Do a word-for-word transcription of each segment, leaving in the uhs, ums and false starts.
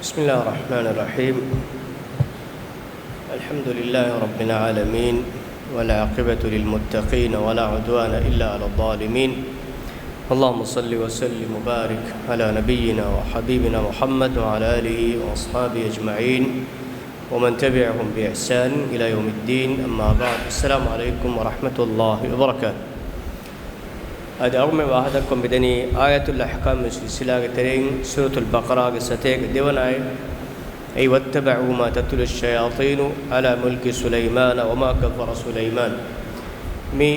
بسم الله الرحمن الرحيم. الحمد لله رب العالمين، والعاقبة للمتقين، ولا عدوان إلا على الظالمين. اللهم صل وسلم وبارك على نبينا وحبيبنا محمد وعلى آله وأصحابه أجمعين، ومن تبعهم بإحسان إلى يوم الدين. أما بعد، السلام عليكم ورحمة الله وبركاته. އަދި އަޅުގަނޑުމެން ވާހަކަދައްކަން މިދަނީ އާޔަތުލް އަޙްކާމް ވިސްނުން ސިލްސިލާގެ ތެރެއިން ސޫރަތުލް ބަޤަރާގެ ސަތޭކަ ދެވަނަ އާޔަތް. އެއީ، وَاتَّبَعُوا مَا تَتْلُو الشَّيَاطِينُ عَلَىٰ مُلْكِ سُلَيْمَانَ وَمَا كَفَرَ سُلَيْمَانُ. މި،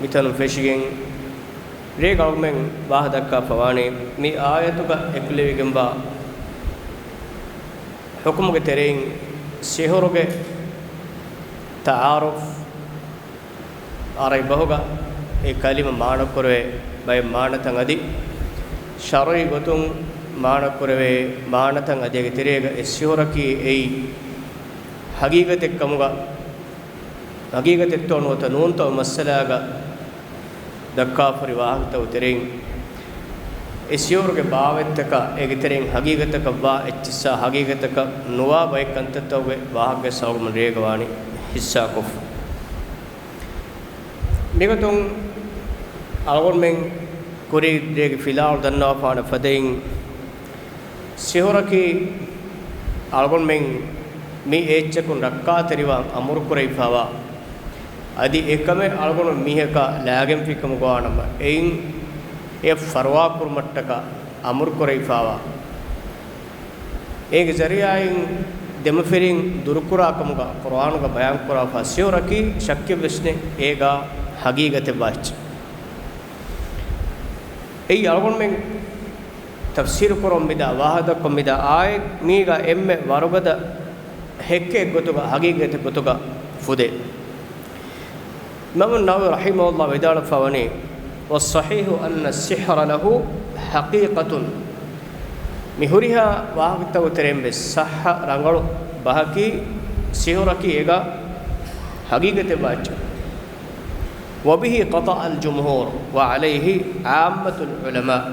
މިތަނުން ފެށިގެން ރޭގަ އަޅުގަނޑުމެން ވާހަކަދައްކާފަވާނީ މި އާޔަތުގަ އެކުލެވިގެންވާ ޙުކުމުގެ ތެރެއިން ސިޙުރުގެ ތަޢާރުފް، ޢަރަބި ބަހުގަ އެ ކަލިމަ މާނަކުރެވޭ ބައެއް މާނަތައް އަދި ޝަރުޢީ ގޮތުން މާނަކުރެވޭ މާނަތައް އަދި އޭގެ ތެރޭގަ އެ ސިޙުރަކީ އެއީ ޙަޤީޤަތެއްކަމުގަ، ޙަޤީޤަތެއްތޯ ނުވަތަ ނޫންތޯ މައްސަލާގަ ދައްކާފަހުރި ވާހަކަތަކުގެ ތެރެއިން، އެ ސިޙުރުގެ ބާވަތްތަކާ އޭގެ ތެރެއިން ޙަޤީޤަތަކަށްވާ އެއްޗިއްސާ ޙަޤީޤަތަކަށް ނުވާ ބައެއް ކަންތައްތަކުގެ ވާހަކަ ސަބަބުން ރޭގަ ވާނީ ޙިއްޞާކޮށްފަ. މިގޮތުން އަޅުގަނޑުމެން ކުރީ ރޭގެ ފިލާވަޅު ދަންނަވާފާނެ ފަދައިން، ސިޙުރަކީ އަޅުގަނޑުމެން މި އެއްޗަކުން ރައްކާތެރިވާން އަމުރުކުރެވިފާވާ، އަދި އެކަމެއް އަޅުގަނޑު މީހަކާ ލާގެންފިކަމުގަވާނަމަ، އެއިން އެ ފަރުވާކުރުމަށްޓަކާ އަމުރުކުރެވިފާވާ، އޭގެ ޒަރީޢާއިން ދެމަފިރިން ދުރުކުރާކަމުގަ ޤުރުއާނުގަ ބަޔާންކުރާފާ ސިޙުރަކީ ޝައްކެއްވެސް ނެތް އޭގަ ޙަޤީޤަތެއްވާ އެއްޗެއް. އެއީ އަޅުގަނޑުމެން ތަފްސީރު ކުރަމުން މިދާ، ވާހަކަދައްކަމުން މިދާ އާޔަތް މީގަ އެންމެ ވަރުގަދަ ހެއްކެއް ގޮތުގަ، ޙަޤީޤަތެއް ގޮތުގަ ފުދޭ. އިމާމު ނަވަވީ ރަޙިމަހުﷲ ވިދާޅުވެފަ ވަނީ، والصحيح أن السحر له حقيقة. މި ހުރިހާ ވާހަކަތަކުގެ ތެރެއިން ވެސް ޞައްޙަ ރަނގަޅު ބަހަކީ، ސިޙުރަކީ އޭގަ ޙަޤީޤަތެއްވާ އެއްޗެއް. وبه قطع الجمهور وعليه عامة العلماء.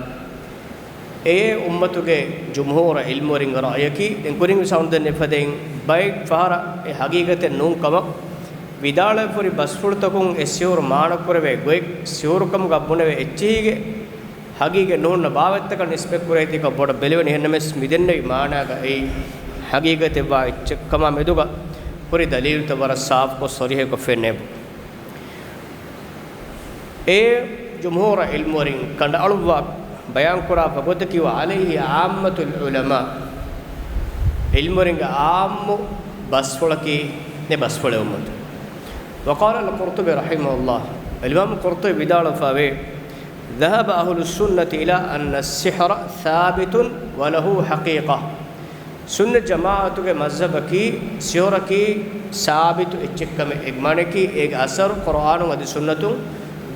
އެ އުއްމަތުގެ ޖުމްހޫރު ޢިލްމުވެރިންގެ ރައުޔަކީ، ދެން ކުރިން ވެސް އަޅުގަނޑުމެން ދެންނެވި ފަދައިން ބައެއް ފަހަރަށް އެ ޙަޤީޤަތެއް ނޫން ކަމަށް ވިދާޅުވެފަ ހުރި ބަސްފުޅުތަކުން އެ ސިޙުރު މާނަކުރެވޭ ގޮތް، ސިޙުރުކަމުގަ ބުނެވޭ އެއްޗެހީގެ ޙަޤީޤަތް ނުހުންނަ ބާވަތްތަކަށް ނިސްބަތްކުރެވޭތީކަން ބޮޑަށް ބެލެވެނީ. އެހެންނަމަވެސް މިދެންނެވި މާނާގަ އެއީ ޙަޤީޤަތެއްވާ އެއްޗެއްކަމާ މެދުގަ ހުރި ދަލީލުތައް ވަރަށް ސާފުކޮށް ޞަރީޙަކޮށް ފެންނެވި. އެ ޖުމްހޫރު ޢިލްމުވެރިން ކަނޑައަޅުއްވާ ބަޔާންކުރާ ގޮތަކީ، وعليه عامة العلماء، ޢިލްމުވެރިންގެ ޢާއްމު ބަސްފުޅަކީ އެ ބަސްފުޅެއް އުއްމަތު. وقال القرطبي رحمه الله، އިމާމު ޤުރްޠުބީ ވިދާޅުވެފަވޭ، ذهب أهل السنة إلى أن السحر ثابت وله حقيقة. ސުންނަތް ޖަމާޢަތުގެ މަޛްހަބަކީ ސިޙުރަކީ ސާބިތު އެއްޗެއްކަމެއް، އޭގެ މާނައަކީ އޭގެ އަސަރު ޤުރުއާނުން އަދި ސުންނަތުން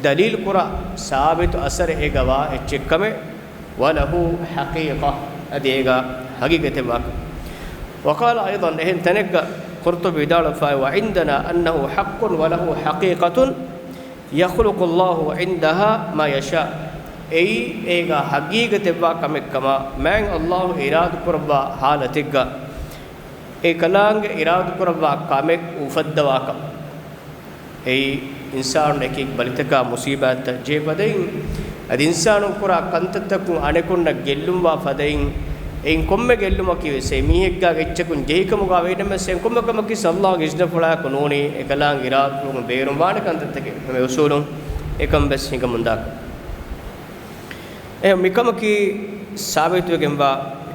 ދަލީލު ކުރާ ސާބިތު އަސަރެއް އޭގަ ވާ އެއްޗެއްކަމެއް، وله حقيقة، އަދި އޭގަ ޙަޤީޤަތެއް ވާކަމަށް. وقال أيضا، އެހެން ތަނެއްގަ ޤުރްޠުބީ ވިދާޅުވެފައި، وعندنا أنه حق وله حقيقة، يخلق الله عندها ما يشاء. އެއީ އޭގަ ޙަޤީޤަތެއްވާ ކަމެއްކަމަށް، މާތް ﷲ އިރާދަކުރައްވާ ޙާލަތެއްގަ އެކަލާނގެ އިރާދަކުރައްވާ ކަމެއް އުފައްދަވާކަމަށް. އެއީ އިންސާނުން އެކި ބަލިތަކާ މުޞީބާތްތައް ޖެހި ފަދައިން، އަދި އިންސާނުން ކުރާ ކަންތައްތަކުން އަނެކުންނަށް ގެއްލުންވާ ފަދައިން، އެއިން ކޮންމެ ގެއްލުމަކީ ވެސް އެ މީހެއްގާ އެއްޗަކުން ޖެހިކަމުގާ ވޭނަމަވެސް، އެ ކޮންމެ ކަމަކީ ﷲގެ އިޒްނަފުޅާއެކު ނޫނީ، އެކަލާނގެ އިރާދަފުޅުން ބޭރުން ވާނެ ކަންތައްތަކެއް. ހަމަ އުޞޫލުން އެކަން ވެސް ހިނގަމުންދާކަށް. އެ މިކަމަކީ ސާބިތުވެގެންވާ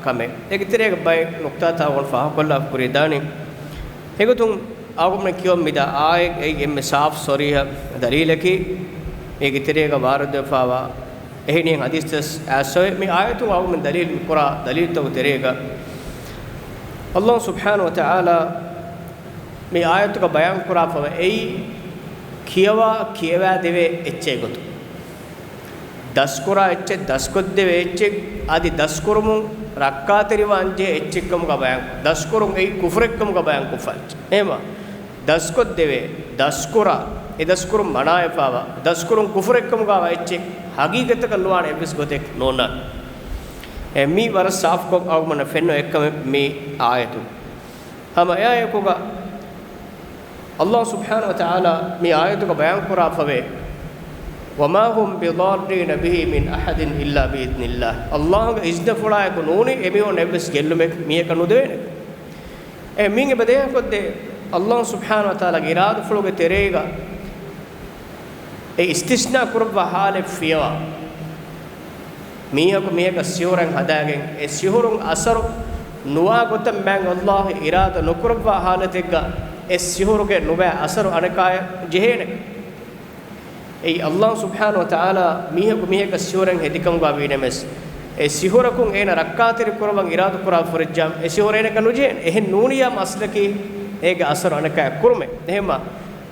ކަމެއް. އޭގެ ތެރޭގަ ބައެއް ނުކްތާތައް އަޅުގަނޑު ފާހަގަކޮށްލާފަ ކުރީ ދާނީ. އެގޮތުން އަޅުގަނޑުމެން ކިޔަވަން މިދާ އާޔަތް އެއީ އެންމެ ސާފު ޞަރީޙަ ދަލީލަކީ، އޭގެ ތެރޭގަ ވާރިދުވެފައިވާ އެހެނިހެން ޙަދީޘްތައް އައިސްފަވޭ. މި އާޔަތުން އަޅުގަނޑުމެން ދަލީލު ކުރާ ދަލީލުތަކުގެ ތެރޭގަ ﷲ ސުބްޙާނަހޫ ވަތަޢާލާ މި އާޔަތުގަ ބަޔާންކުރާފަވޭ އެއީ ކިޔަވާ ކިޔަވާދެވޭ އެއްޗެއް ގޮތުން. ދަސްކުރާ އެއްޗެއް، ދަސްކޮށްދެވޭ އެއްޗެއް، އަދި ދަސްކުރުމުން ރައްކާތެރިވާންޖެހޭ އެއްޗެއްކަމުގަ ބަޔާން، ދަސްކުރުން އެއީ ކުފުރެއްކަމުގަ ބަޔާންކޮށްފަ އެއްޗެއް. އެހެންވާ، ދަސްކޮށްދެވޭ، ދަސްކުރާ، އެ ދަސްކުރުން މަނާވެފައިވާ، ދަސްކުރުން ކުފުރެއްކަމުގަވާ އެއްޗެއް ޙަޤީޤަތަކަށް ނުވާނެ އެއްވެސް ގޮތެއް ނޯންނާނެ. އެ މީ ވަރަށް ސާފުކޮށް އަޅުގަނޑަށް ފެންނަ އެއްކަމެއް މި އާޔަތު. ހަމަ އެއާއެކުގަ އައްލާހު ސުބްޙާނަހު ވަތަޢާލާ މި އާޔަތުގަ ބަޔާންކުރާފަވޭ، وما هم بضارين به من أحد إلا بإذن الله. އައްލާހުގެ އިޒްނަފުޅާއެކު ނޫނީ އެމީހުން އެއްވެސް ގެއްލުމެއް މީހަކަށް ނުދެވޭނެ. އެ މީން އެބަ ދޭހަކޮށްދޭ، އައްލާހު ސުބްޙާނަހު ވަތަޢާލާގެ އިރާދަފުޅުގެ ތެރޭގަ އެ އިސްތިސްނާ ކުރައްވާ ހާލެއް ފިޔަވާ، މީހަކު މީހަކަށް ސިހުރެއް ހަދާގެން، އެ ސިހުރުން އަސަރު ނުވާ ގޮތަށް މާތް އައްލާހު އިރާދަ ނުކުރައްވާ ހާލަތެއްގަ، އެ ސިހުރުގެ ނުބައި އަސަރު އަނެކާޔަށް ޖެހޭނެ. އެއީ އައްލާހު ސުބްޙާނަހު ވަތަޢާލާ މީހަކު މީހަކަށް ސިހުރެއް ހެދިކަމުގަ ވީނަމަވެސް، އެ ސިހުރަކުން އޭނަ ރައްކާތެރި ކުރައްވަން އިރާދަކުރާ ފުރެއްޖާ، އެ ސިހުރު އޭނަކަށް ނުޖެހޭނެ. އެހެން ނޫނިޔާ މަސްލަކީ އޭގެ އަސަރު އަނެކާޔަށް ކުރުމެއް. އެހެންމާ،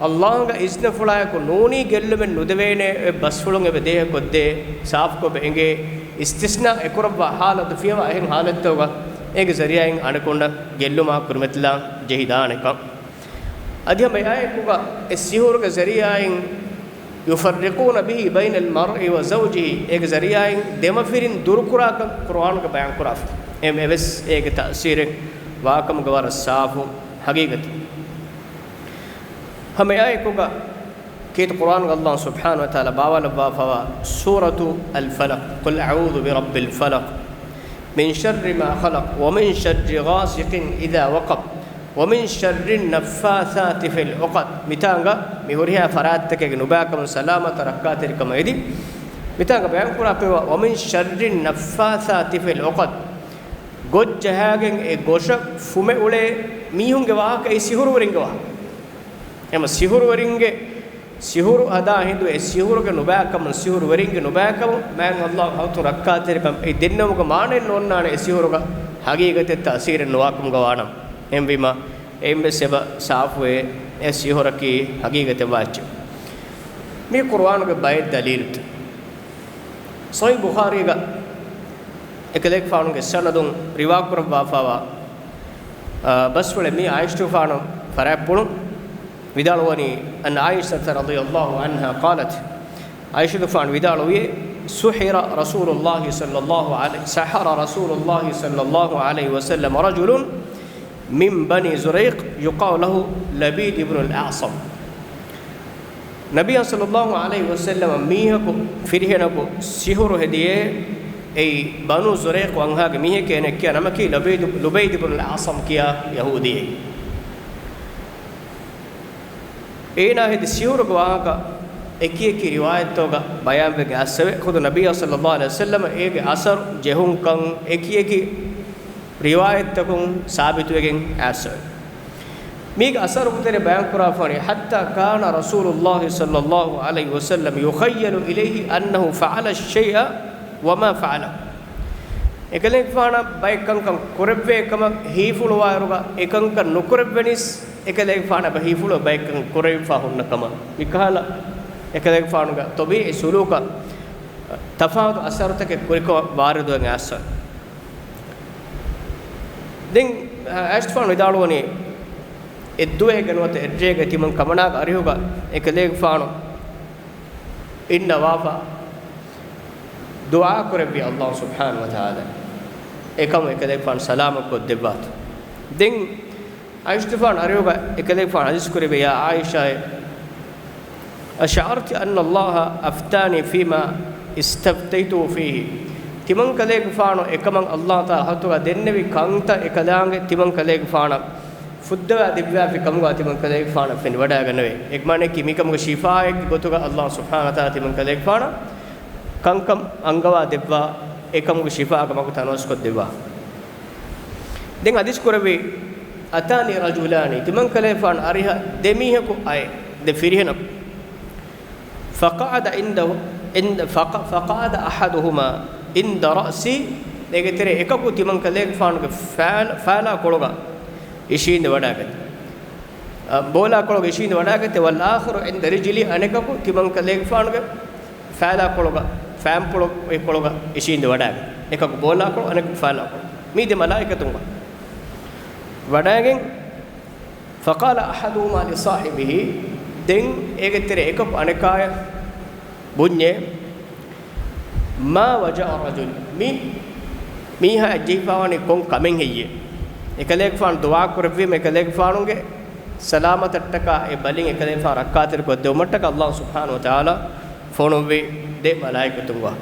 އައްލާހުގެ އިޒްނަފުޅާއެކު ނޫނީ ގެއްލުމެއް ނުދެވޭނެ އެއް ބަސްފުޅުން އެބަ ދޭހަކޮށްދޭ، ސާފުކޮށް އެނގޭ، އިސްތިސްނާ އެކުރައްވާ ހާލަތު ފިޔަވާ އެހެން ހާލަތްތަކުގަ އޭގެ ޒަރީޢާއިން އަނެކުންނަށް ގެއްލުމާ ކުރިމަތިލާން ޖެހިދާނެކަން. އަދި ހަމަ އެއާއެކުގަ އެ ސިހުރުގެ ޒަރީޢާއިން يفرقون به بين المرء وزوجه، އޭގެ ޒަރީޢާއިން ދެމަފިރިން ދުރުކުރާކަން ޤުރުއާނުގަ ބަޔާންކުރާފަ. އެ އެވެސް އޭގެ ތައުސީރެއް ވާކަމުގަ ވަރަށް ސާފު ހަގީގަތެއް. ހަމަ އެއާއެކުގަ ކީރިތި ޤުރުއާނުގަ އައްލާހު ސުބްޙާނަހު ވަތަޢާލާ ބާވާލައްވާފަވާ ސޫރަތު އަލް ފަލަޤް، قل أعوذ برب الفلق، من شر ما خلق، ومن شر غاسق إذا وقب، ومن شر النفاثات في العقد. މިތާނގަ މި ހުރިހާ ފަރާތްތަކެއްގެ ނުބައިކަމުން ސަލާމަތަށް ރައްކާތެރިކަމަށް އެދި. މިތާނގަ ބަޔާންކުރާފައިވާ، ومن شر النفاثات في العقد، ގޮށް ޖަހާގެން އެ ގޮށަށް ފުމެއުޅޭ މީހުންގެ ވާހަކަ، އެ ސިހުރުވެރިންގެ ވާހަކަ. އެމަ ސިހުރުވެރިންގެ ސިހުރު ހަދާ ހިނދު އެ ސިހުރުގެ ނުބައިކަމުން، ސިހުރުވެރިންގެ ނުބައިކަމުން މާތް އައްލާހު ހައުތު ރައްކާތެރިކަން އެ ދެންނެވުމުގެ މާނައެއް ނޯންނާނެ، އެ ސިހުރުގަ ހަގީގަތެއް ތައުސީރެއް ނުވާކަމުގަ ވާނަމަ. އެހެންވީމަ، އެއިންވެސް އެބަ ސާފުވޭ، އެ ސިހުރަކީ ހަގީގަތެއް ވާ އެއްޗެއް. މީ ޤުރުއާނުގެ ބައެއް ދަލީލުތައް. ޞަޙީޙު ބުޚާރީގަ އެކަލޭގެފާނުގެ ސަނަދުން ރިވާކުރައްވާފަވާ، އާ، ބަސްފުޅެއް މީ ޢާއިޝަތުގެފާނު ފަރާތްޕުޅުން ވިދާޅުވަނީ، عن عائشة رضي الله عنها قالت، ޢާއިޝަތުގެފާނު ވިދާޅުވިއޭ، سحر رسول الله صلى الله عليه، سحر رسول الله صلى الله عليه وسلم رجل من بني زريق يقال له لبيد بن الأعصم. ނަބިއްޔާ ޞައްލައްލާހު ޢަލައިހި ވަސައްލަމަ މީހަކު ފިރިހެނަކު ސިހުރު ހެދިޔޭ، އެއީ ބަނޫ ޒުރައިޤު ވަންހާގެ މީހެކޭ. އޭނަ ކިޔާ ނަމަކީ ލުބައިދު، ލުބައިދު ބުނުލް އަޢްޞަމް ކިޔާ ޔަހޫދީއެއް. އޭނާ ހެދި ސިހުރުގެ ވާހަކަ އެކިއެކި ރިވާޔަތްތަކުގަ ބަޔާންވެގެން އައްސަވެ. ޚުދު ނަބިއްޔާ ޞައްލައްލާހު ޢަލައިހި ވަސައްލަމަ އޭގެ އަސަރު ޖެހުންކަން އެކިއެކި ރިވާޔަތްތަކުން ސާބިތުވެގެން އައްސަވެ. މީގެ އަސަރުގެ ތެރޭ ބަޔާންކުރާފަވަނީ، حتى كان رسول الله صلى الله عليه وسلم يخيل إليه أنه فعل الشيء وما فعله. އެކަލޭގެފާނަށް ބައެއް ކަންކަން ކުރެއްވޭ ކަމަށް ހީފުޅުވާއިރުގަ، އެކަންކަން ނުކުރެއްވެނީސް، އެކަލޭގެފާނަށް އެބަ ހީފުޅުވެ ބައެއް ކަން ކުރެވިފަ ހުންނަ ކަމަށް. މިކަހަލަ އެކަލޭގެފާނުގެ ޠަބީޢީ ސުލޫކަށް ތަފާތު އަސަރުތަކެއް ކުރިކޮށް ވާރިދުވެގެން އައްސަވެ. ދެން، އާ، ޢާއިޝަތުގެފާނު ވިދާޅުވަނީ، އެއްދުވަހެއްގެ ނުވަތަ އެއްރޭގެ ތިމަން ކަމަނާގެ އަރިހުގަ އެކަލޭގެފާނު އިންނަވާފަ ދުޢާ ކުރެއްވި ﷲ ސުބްޙާނަހޫ ވަތަޢާލާ އެކަމު އެކަލޭގެފާނު ސަލާމަތް ކޮށްދެއްވާތި. ދެން ޢާއިޝަތުގެފާނު އަރިހުގަ އެކަލޭގެފާނު ޙަދީޘް ކުރެއްވި، يا عائشة، أشعرت أن الله أفتاني فيما استفتيته فيه؟ ތިމަން ކަލޭގެފާނު އެކަމަށް ﷲ ތަޢާލާ ޙައްޤުގަ ދެންނެވި ކަންތައް އެކަލާނގެ ތިމަން ކަލޭގެފާނަށް ފުއްދަވާ ދެއްވާފި ކަމުގަ ތިމަން ކަލޭގެފާނަށް ފެނިވަޑައިގަންނަވޭ. އެކަމަނެކީ މިކަމުގެ ޝިފާއެއްގެ ގޮތުގަ ﷲ ސުބްޙާނަހޫ ވަތަޢާލާ ތިމަން ކަލޭގެފާނަށް ކަންކަން އަންގަވާ ދެއްވާ، އެކަމުގެ ޝިފާގެ މަގު ތަނަވަސްކޮށްދެއްވާ. ދެން ޙަދީޘް ކުރެއްވި، أتاني رجلان، ތިމަން ކަލޭގެފާނު އަރިހަށް ދެ މީހަކު އައޭ، ދެ ފިރިހެނަކު. فقعد عنده، عند، فق-، فقعد أحدهما عند رأسي، އޭގެ ތެރޭ އެކަކު ތިމަން ކަލޭގެފާނުގެ ފާލަ-، ފާލާ ކޮޅުގަ އިށީނދެ ވަޑައިގަތީ. އަ، ބޯލާ ކޮޅުގަ އިށީނދެ ވަޑައިގަތީ، والآخر عند رجلي، އަނެކަކު ތިމަން ކަލޭގެފާނުގެ ފާލާ ކޮޅުގަ، ފާންޕުޅު އެ ކޮޅުގަ އިށީނދެ ވަޑައިގަތީ. އެކަކު ބޯލާ ކޮޅު، އަނެކަކު ފާލާ ކޮޅު. މީ ދެ މަލާއިކަތުން ވަޑައިގެން، فقال أحدهما لصاحبه، ދެން އޭގެ ތެރޭ އެކަކު އަނެކާޔަށް ބުންޏޭ، ما وجع الرجل، މި މީހާ ޖެހިފާވަނީ ކޮން ކަމެއް ހެއްޔޭ؟ އެކަލޭގެފާނު ދުޢާ ކުރެއްވީމަ އެކަލޭގެފާނުގެ ސަލާމަތަށްޓަކާ އެ ބަލިން އެކަލޭގެފާނު ރައްކާތެރިކޮށްދެވުމަށްޓަކާ ﷲ ސުބްޙާނަހޫ ވަތަޢާލާ ފޮނުއްވި ދެ މަލާއިކަތުން ވާ.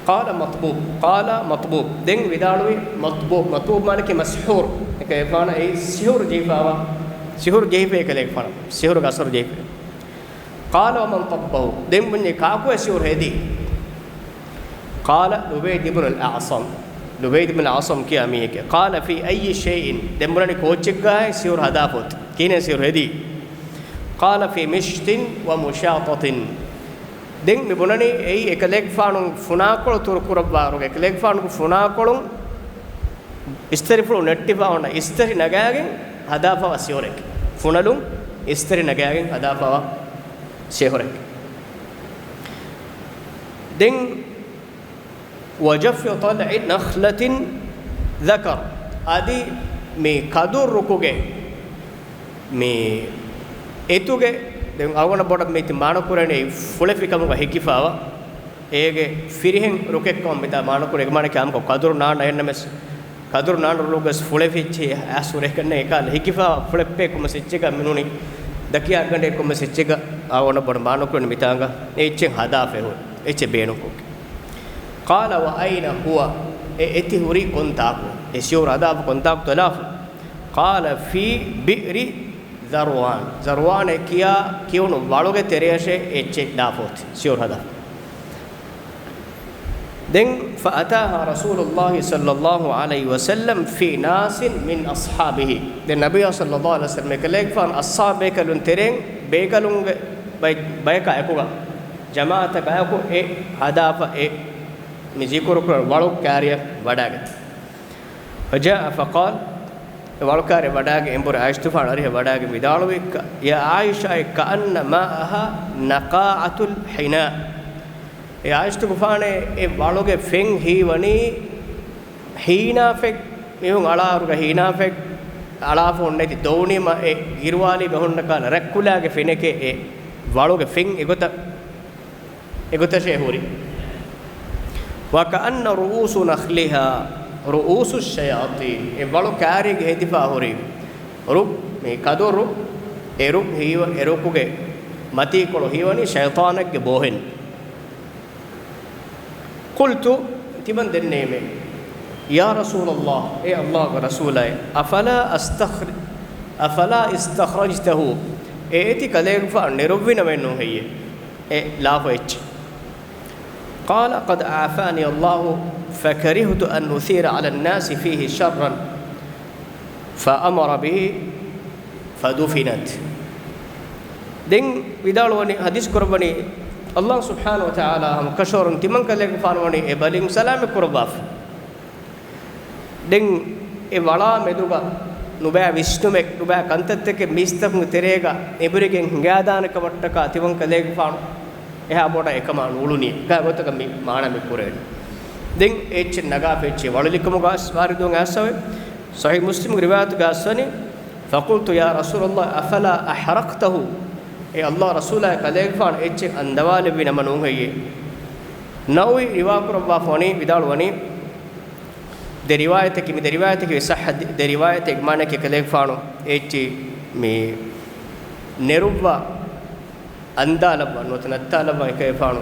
قال مطبوب، قال مطبوب. ދެން ވިދާޅުވި މަޠްބޫބް، މަޠްބޫބް މާނަކީ މަސްޙޫރު. އެކަލޭގެފާނަށް އެއީ ސިޙުރު ޖެހިފާވާ، ސިޙުރު ޖެހިފައި އެކަލޭގެފާނަށް، ސިޙުރުގެ އަސަރު ޖެހިފައި. قال ومن طبه؟ ދެން ބުންޏެ ކާކު އެ ސިޙުރު ހެދީ؟ قال لبيد بن الأعصم. ލުބައިދު ބިން އަޢްޞަމް ކިޔާ މީހެކޭ. قال في أي شيء؟ ދެން ބުނަނީ ކޯއްޗެއްގައި ސިޙުރު ހަދާފަ އޮތް؟ ކިހިނެއް ސިޙުރު ހެދީ؟ قال في مشط ومشاطة. ދެން މި ބުނަނީ އެއީ އެކަލޭގެފާނު ފުނާކޮޅު ތުރުކުރައްވާ އަރުގެ އެކަލޭގެފާނުގެ ފުނާކޮޅުން އިސްތަށިފުޅު ނެއްޓިފަ އޮންނަ އިސްތަށި ނަގާގެން ހަދާފަވާ ސިޙުރެކޭ. ފުނަލުން އިސްތަށި ނަގާގެން ހަދާފަވާ ސިޙުރެކޭ. ދެން وجف طلع نخلة ذكر. އަދި މި ކަދުރުކުގެ މި އެތުގެ، ދެން އަޅުގަނޑަށް ބޮޑަށް މި ތި މާނަކުރަނީ ފުޅެފިކަމުގަ ހިކިފާވާ އޭގެ ފިރިހެން ރުކެއްކަމަށް މިތާ މާނަކުރޭ. އެގެ މާނަ ކާމްކޮ ކަދުރު ނާންނަ އެންނަމެސް ކަދުރު ނާންނަ ރުޅުގަސް ފުޅެފިއްޗި އަސް ހުރެކަންނެ އެކާލަ ހިކިފާ ފުޅެއްޕެ ކޮމަސް އެއްޗެގަ މިނޫނީ ދަކިޔާ ގަނޑެ ކޮމަސް އެއްޗެގަ އާ އޮނަ ބޮޑަ މާނަކުރަން މިތާނގަ އެއްޗެއް ހަދާފެ ހުރި އެއްޗެއް ބޭނުންކޮށް. قال وأين هو؟ އެ އެތި ހުރީ ކޮންތާކު؟ އެ ސިއުރު ހަދާފަ ކޮންތާކު ތޮލާފު؟ قال في بئر ޒަރުވާން. ޒަރުވާނެ ކިޔާ ކިޔުނު ވަޅުގެ ތެރެއަށޭ އެއްޗެއް ދާފަ އޮތީ ސިއުރު ހަދާ. ދެން، فأتاها رسول الله صلى الله عليه وسلم في ناس من أصحابه. ދެން ނަބިއްޔާ ޞައްލައްލާހު ޢަލައިހި ވަސައްލަމަ އެކަލޭގެފާނު އަޞްޙާބު ބޭކަލުން ތެރެއިން ބޭކަލުންގެ ބައި-، ބަޔަކާ އެކުގަ، ޖަމާޢަތަކާ އެކު އެ ހަދާފަ އެ މި ޒިކުރު ކުރާ ވަޅު ކާރިއަށް ވަޑާގަތީ. فجاء فقال، އެ ވަޅު ކާރިއަށް ވަޑާގެ އެނބުރި ޢާއިޝަތުފާނު އަރިހަށް ވަޑާގެ ވިދާޅުވި، يا عائشة، كأن ماءها نقاعة الحناء. އޭ ޢާއިޝަތުގެފާނޭ، އެ ވަޅުގެ ފެން ހީވަނީ ހީނާފެއް، މީހުން އަޅާ އަރުގަ ހީނާފެއް އަޅާފަ އޮންނަތި ދޮވުނީމަ އެ ގިރުވާލީގަ ހުންނަ ކާލަ ރަތްކުލާގެ ފެނެކޭ އެ ވަޅުގެ ފެން އެގޮތަށް، އެގޮތަށޭ ހުރި. وكأن رؤوس نخلها رؤوس الشياطين. އެ ވަޅު ކާރީގެ ހެދިފާ ހުރި ރުއް، މި ކަދުރު، އެ ރުއް ހީވަ-، އެ ރުކުގެ މަތީކޮޅު ހީވަނީ ޝައިޠާނެއްގެ ބޯހެއް. قلت، ތިމަން ދެންނެވީމޭ، يا رسول الله، އޭ ﷲގެ ރަސޫލާއޭ، أفلا أستخر-، أفلا استخرجته، އެ އެތި ކަލޭގެފާނު ނެރުއްވި ނަމެއް ނޫން ހެއްޔޭ؟ އެ ލާފަ އެއްޗެއް. قال قد عافاني الله فكرهت أن أثير على الناس فيه شرا فأمر به فدفنت. ދެން ވިދާޅުވަނީ، ޙަދީޘް ކުރައްވަނީ، ﷲ ސުބްޙާނަހޫ ވަތަޢާލާ ހަމަ ކަށަވަރުން ތިމަން ކަލޭގެފާނު ވަނީ އެ ބަލިން ސަލާމަތް ކުރައްވާފަ. ދެން އެ ވަޅާ މެދުގަ ނުބައި ވިސްނުމެއް، ނުބައި ކަންތައްތަކެއް މީސްތަކުންގެ ތެރޭގަ އެނބުރިގެން ހިނގާދާނެ ކަމަށްޓަކާ ތިމަން ކަލޭގެފާނު އެހާ ބޮޑަށް އެކަމާ ނޫޅުނީ. ގާ ގޮތަކަށް މި މާނަ މި ކުރެވެނީ. ދެން އެއްޗެއް ނަގާފަ އެއްޗެއް ވަޅުލިކަމުގަ ވާރިދުވަން އައިސްފަވޭ. ޞަޙީޙު މުސްލިމްގެ ރިވާޔަތުގަ އައިސްފަވަނީ، فقلت يا رسول الله أفلا أحرقته؟ އޭ ﷲ ރަސޫލާއޭ، ކަލޭގެފާނު އެއްޗެއް އަންދަވާލެއްވި ނަމަ ނޫން ހެއްޔޭ؟ ނަވަވީ ރިވާކުރައްވާފަ ވަނީ، ވިދާޅުވަނީ، ދެ ރިވާޔަތަކީ، މި ދެ ރިވާޔަތަކީ ޞައްޙަ ދެ ރިވާޔަތެއް، މާނައަކީ ކަލޭގެފާނު އެއްޗި މި ނެރުއްވާ އަންދާލައްވާ ނުވަތަ ނައްތާލައްވާ އެކަލޭގެފާނު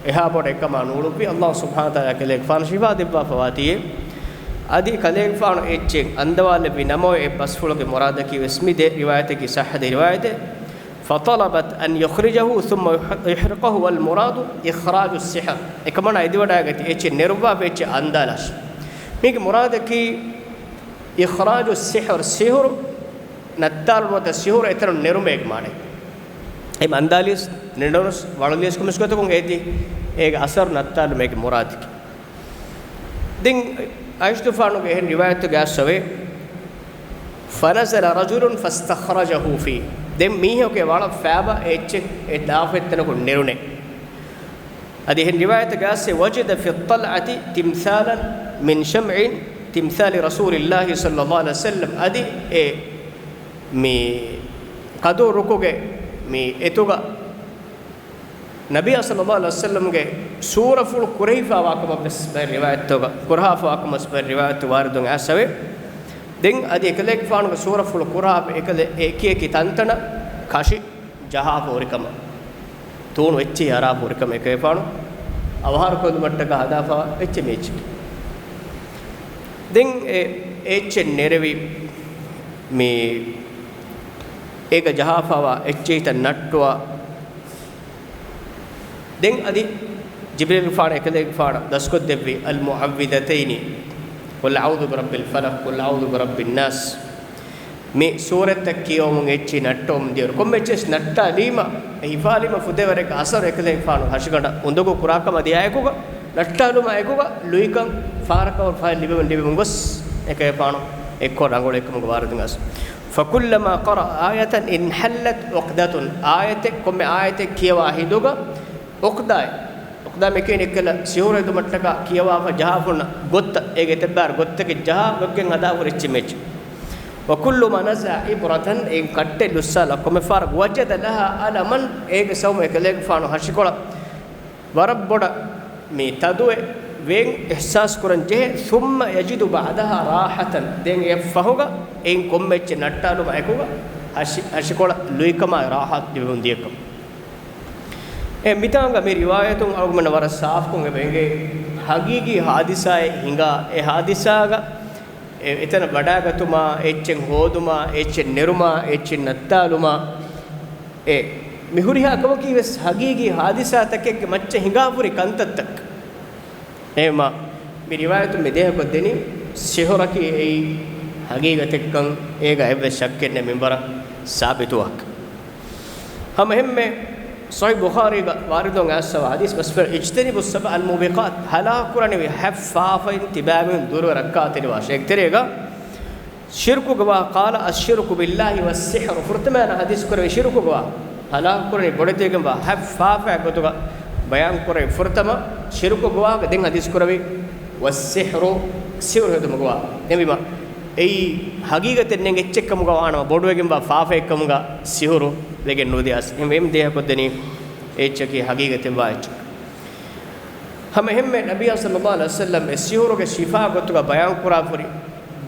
އެހާ ބޮޑަށް އެކަމާ ނޫޅުއްވި. ﷲ ސުބްޙާނަހޫ ވަތަޢާލާ ކަލޭގެފާނަށް ޝިފާ ދެއްވާފަ ވާތީ. އަދި ކަލޭގެފާނު އެއްޗެއް އަންދަވާލެއްވި ނަމަވެ، އެ ބަސްފުޅުގެ މުރާދަކީ ވެސް މި ދެ ރިވާޔަތަކީ ޞައްޙަ ދެ ރިވާޔަތެއް. فطلبت أن يخرجه ثم يحرقه والمراد إخراج السحر. އެކަމަނާ އެދިވަޑައިގަތީ އެއްޗެއް ނެރުއްވާފަ އެއްޗެއް އަންދާލާށޭ. މީގެ މުރާދަކީ إخراج السحر، ސިޙުރު ނައްތާލުން ނުވަތަ ސިޙުރު އެތަނުން ނެރުމޭގެ މާނައެއް. އެ އަންދާލީސް ނެރުނުސް ވަޅުލީސް ކޮމިސް ގޮތަކުން އޭތި އޭގެ އަސަރު ނައްތާލުމޭގެ މުރާދަކީ. ދެން ޢާއިޝަތުފާނުގެ އެހެން ރިވާޔަތުގައި އައިސްފަވޭ، فنزل رجل فاستخرجه فيه. ދެން މީހަކު އެ ވަޅަށް ފައިބަ އެއްޗެއް އެ ދާފަ އެއްތަނަކުން ނެރުނޭ. އަދި އެހެން ރިވާޔަތުގައި އައިސްފަވޭ، وجد في الطلعة تمثالا من شمع تمثال رسول الله صلى الله عليه وسلم. އަދި އެ މި ކަދުރުކުގެ މި އެތުގަ ނަބިއްޔާ ޞައްލައްލާހު ޢަލައިހި ވަސައްލަމްގެ ސޫރަފުޅު ކުރެހިފާވާކަމަށް ވެސް ބައެއް ރިވާޔަތްތަކުގަ، ކުރަހާފާވާކަމަށް ވެސް ބައެއް ރިވާޔަތްތައް ވާރިދުވެ އައިސްފަވޭ. ދެން އަދި އެކަލޭގެފާނުގެ ސޫރަފުޅު ކުރަހާފަ އެކަލޭ އެކި އެކި ތަންތަނަށް ކަށި ޖަހާފަ ހުރިކަމަށް، ތޫނު އެއްޗެހި އަރާފަ ހުރިކަމަށް އެކަލޭގެފާނު އަވަހާރަކޮށްލުމަށްޓަކާ ހަދާފަ އެއްޗެއް މި އެއްޗެއް. ދެން އެ އެއްޗެއް ނެރެވި މި އޭގަ ޖަހާފަވާ އެއްޗެހިތައް ނައްޓުވާ. ދެން އަދި ޖިބްރީލުގެފާނު އެކަލޭގެފާނަށް ދަސްކޮށްދެއްވި المعوذتين، قل أعوذ برب الفلق، قل أعوذ برب الناس، މި ސޫރަތްތައް ކިޔަވަމުން އެއްޗެހި ނައްޓަވަމުން ދިޔައިރު، ކޮންމެ އެއްޗެއް ނައްޓާލީމަ، އެ ހިފާލީމަ ފުދޭވަރެއްގެ އަސަރު އެކަލޭގެފާނު ހަށިގަނޑަށް އުނދަގޫ ކުރާކަމަށް އަދި އާއެކުގަ، ނައްޓާލުމާ އެކުގަ ލުއިކަން ފާރަކަށް ފަހެ ލިބެމުން ލިބެމުން ގޮސް އެކަލޭގެފާނު އެއްކޮށް ރަނގަޅު އެއްކަމުގަ ވާރިދުވެ އައިސް. فكلما قرأ آية انحلت عقدة، އާޔަތެއް، ކޮންމެ އާޔަތެއް ކިޔަވާ ހިނދުގަ ޢުޤްދާއެއް، ޢުޤްދާ މިކިޔަނީ އެއްކަލަ ސިހުރު ހެދުމަށްޓަކާ ކިޔަވާފަ ޖަހާފަ ހުންނަ ގޮތަށް، އޭގެ އެތައްބާރު ގޮތްތަކެއް ޖަހާ ވެއްގެން ހަދާފަ ހުރި އެއްޗެއް މި އެއްޗެއް. وكلما نزع إبرة، އެއިން ކައްޓެއް ލުއްސާލާ ކޮންމެ ފަހަރަކު، وجد لها ألما، އޭގެ ސަބަބުން އެކަލޭގެފާނު ހަށިކޮޅަށް ވަރަށް ބޮޑަށް މި ތަދުވެ ވޭން އިޙްސާސް ކުރަން ޖެހޭ. ثم يجد بعدها راحة، ދެން އެއަށް ފަހުގަ އެއިން ކޮންމެ އެއްޗެއް ނައްޓާލުމާ އެކުގަ ހަށި-، ހަށިކޮޅަށް ލުއިކަމާއި ރާޙަތު ލިބެމުން ދިޔަކަމަށް. އެ މިތާނގަ މި ރިވާޔަތުން އަޅުގަނޑަށް ވަރަށް ސާފުކޮށް އެބަ އެނގޭ، ހަގީގީ ހާދިސާއެއް ހިނގާ، އެ ހާދިސާގަ އެ އެތަނަށް ވަޑާގަތުމާ، އެއްޗެއް ހޯދުމާ، އެއްޗެއް ނެރުމާ، އެއްޗެއް ނައްތާލުމާ، އެ މި ހުރިހާ ކަމަކީ ވެސް ހަގީގީ ހާދިސާތަކެއްގެ މައްޗަށް ހިނގާފަ ހުރި ކަންތައްތައް. އެހެންމާ، މި ރިވާޔަތުން މި ދޭހަކޮށްދެނީ، ސިހުރަކީ އެއީ ހަގީގަތެއްކަން އޭގަ އެއްވެސް ޝައްކެއް ނެތް މިންވަރަށް ސާބިތުވާކަން. ހަމަ އެހެންމެ، ޞަޙީޙު ބުޚާރީގަ ވާރިދުވެ އައިސްފަވާ ޙަދީޘް، ބަސްފަ، اجتنبوا السبع الموبقات، ހަލާކުކުރަނިވި ހަތް ފާފައިން ތިބާމީހުން ދުރުވެ ރައްކާތެރިވާށޭ. އޭގެ ތެރޭގަ ޝިރުކުގެ ވާހަކަ، قال الشرك بالله والسحر، ފުރަތަމަ ޙަދީޘް ކުރެވި ޝިރުކުގެ ވާހަކަ، ހަލާކުކުރަނީ ބޮޑެތިވެގެންވާ ހަތް ފާފައާ ގޮތުގަ ބަޔާން ކުރެވި ފުރަތަމަ ޝިރުކުގެ ވާހަކަ، ދެން ޙަދީޘް ކުރެވި والسحر، ސިހުރު ހެދުމުގެ ވާހަކަ. އެހެންވީމަ، އެއީ ހަގީގަތެއް ނެތް އެއްޗެއްކަމުގަ ވާނަމަ، ބޮޑުވެގެންވާ ފާފައެއްކަމުގަ ސިހުރު ވެގެން ނުދިޔަސް. އެހެންވެ ދޭހަކޮށްދެނީ އެ އެއްޗަކީ ހަގީގަތެއްވާ އެއްޗެއް. ހަމަ އެހެންމެ ނަބިއްޔާ ޞައްލައްލާހު ޢަލައިހި ވަސައްލަމް އެ ސިހުރުގެ ޝިފާ ގޮތުގަ ބަޔާން ކުރާފަ ހުރި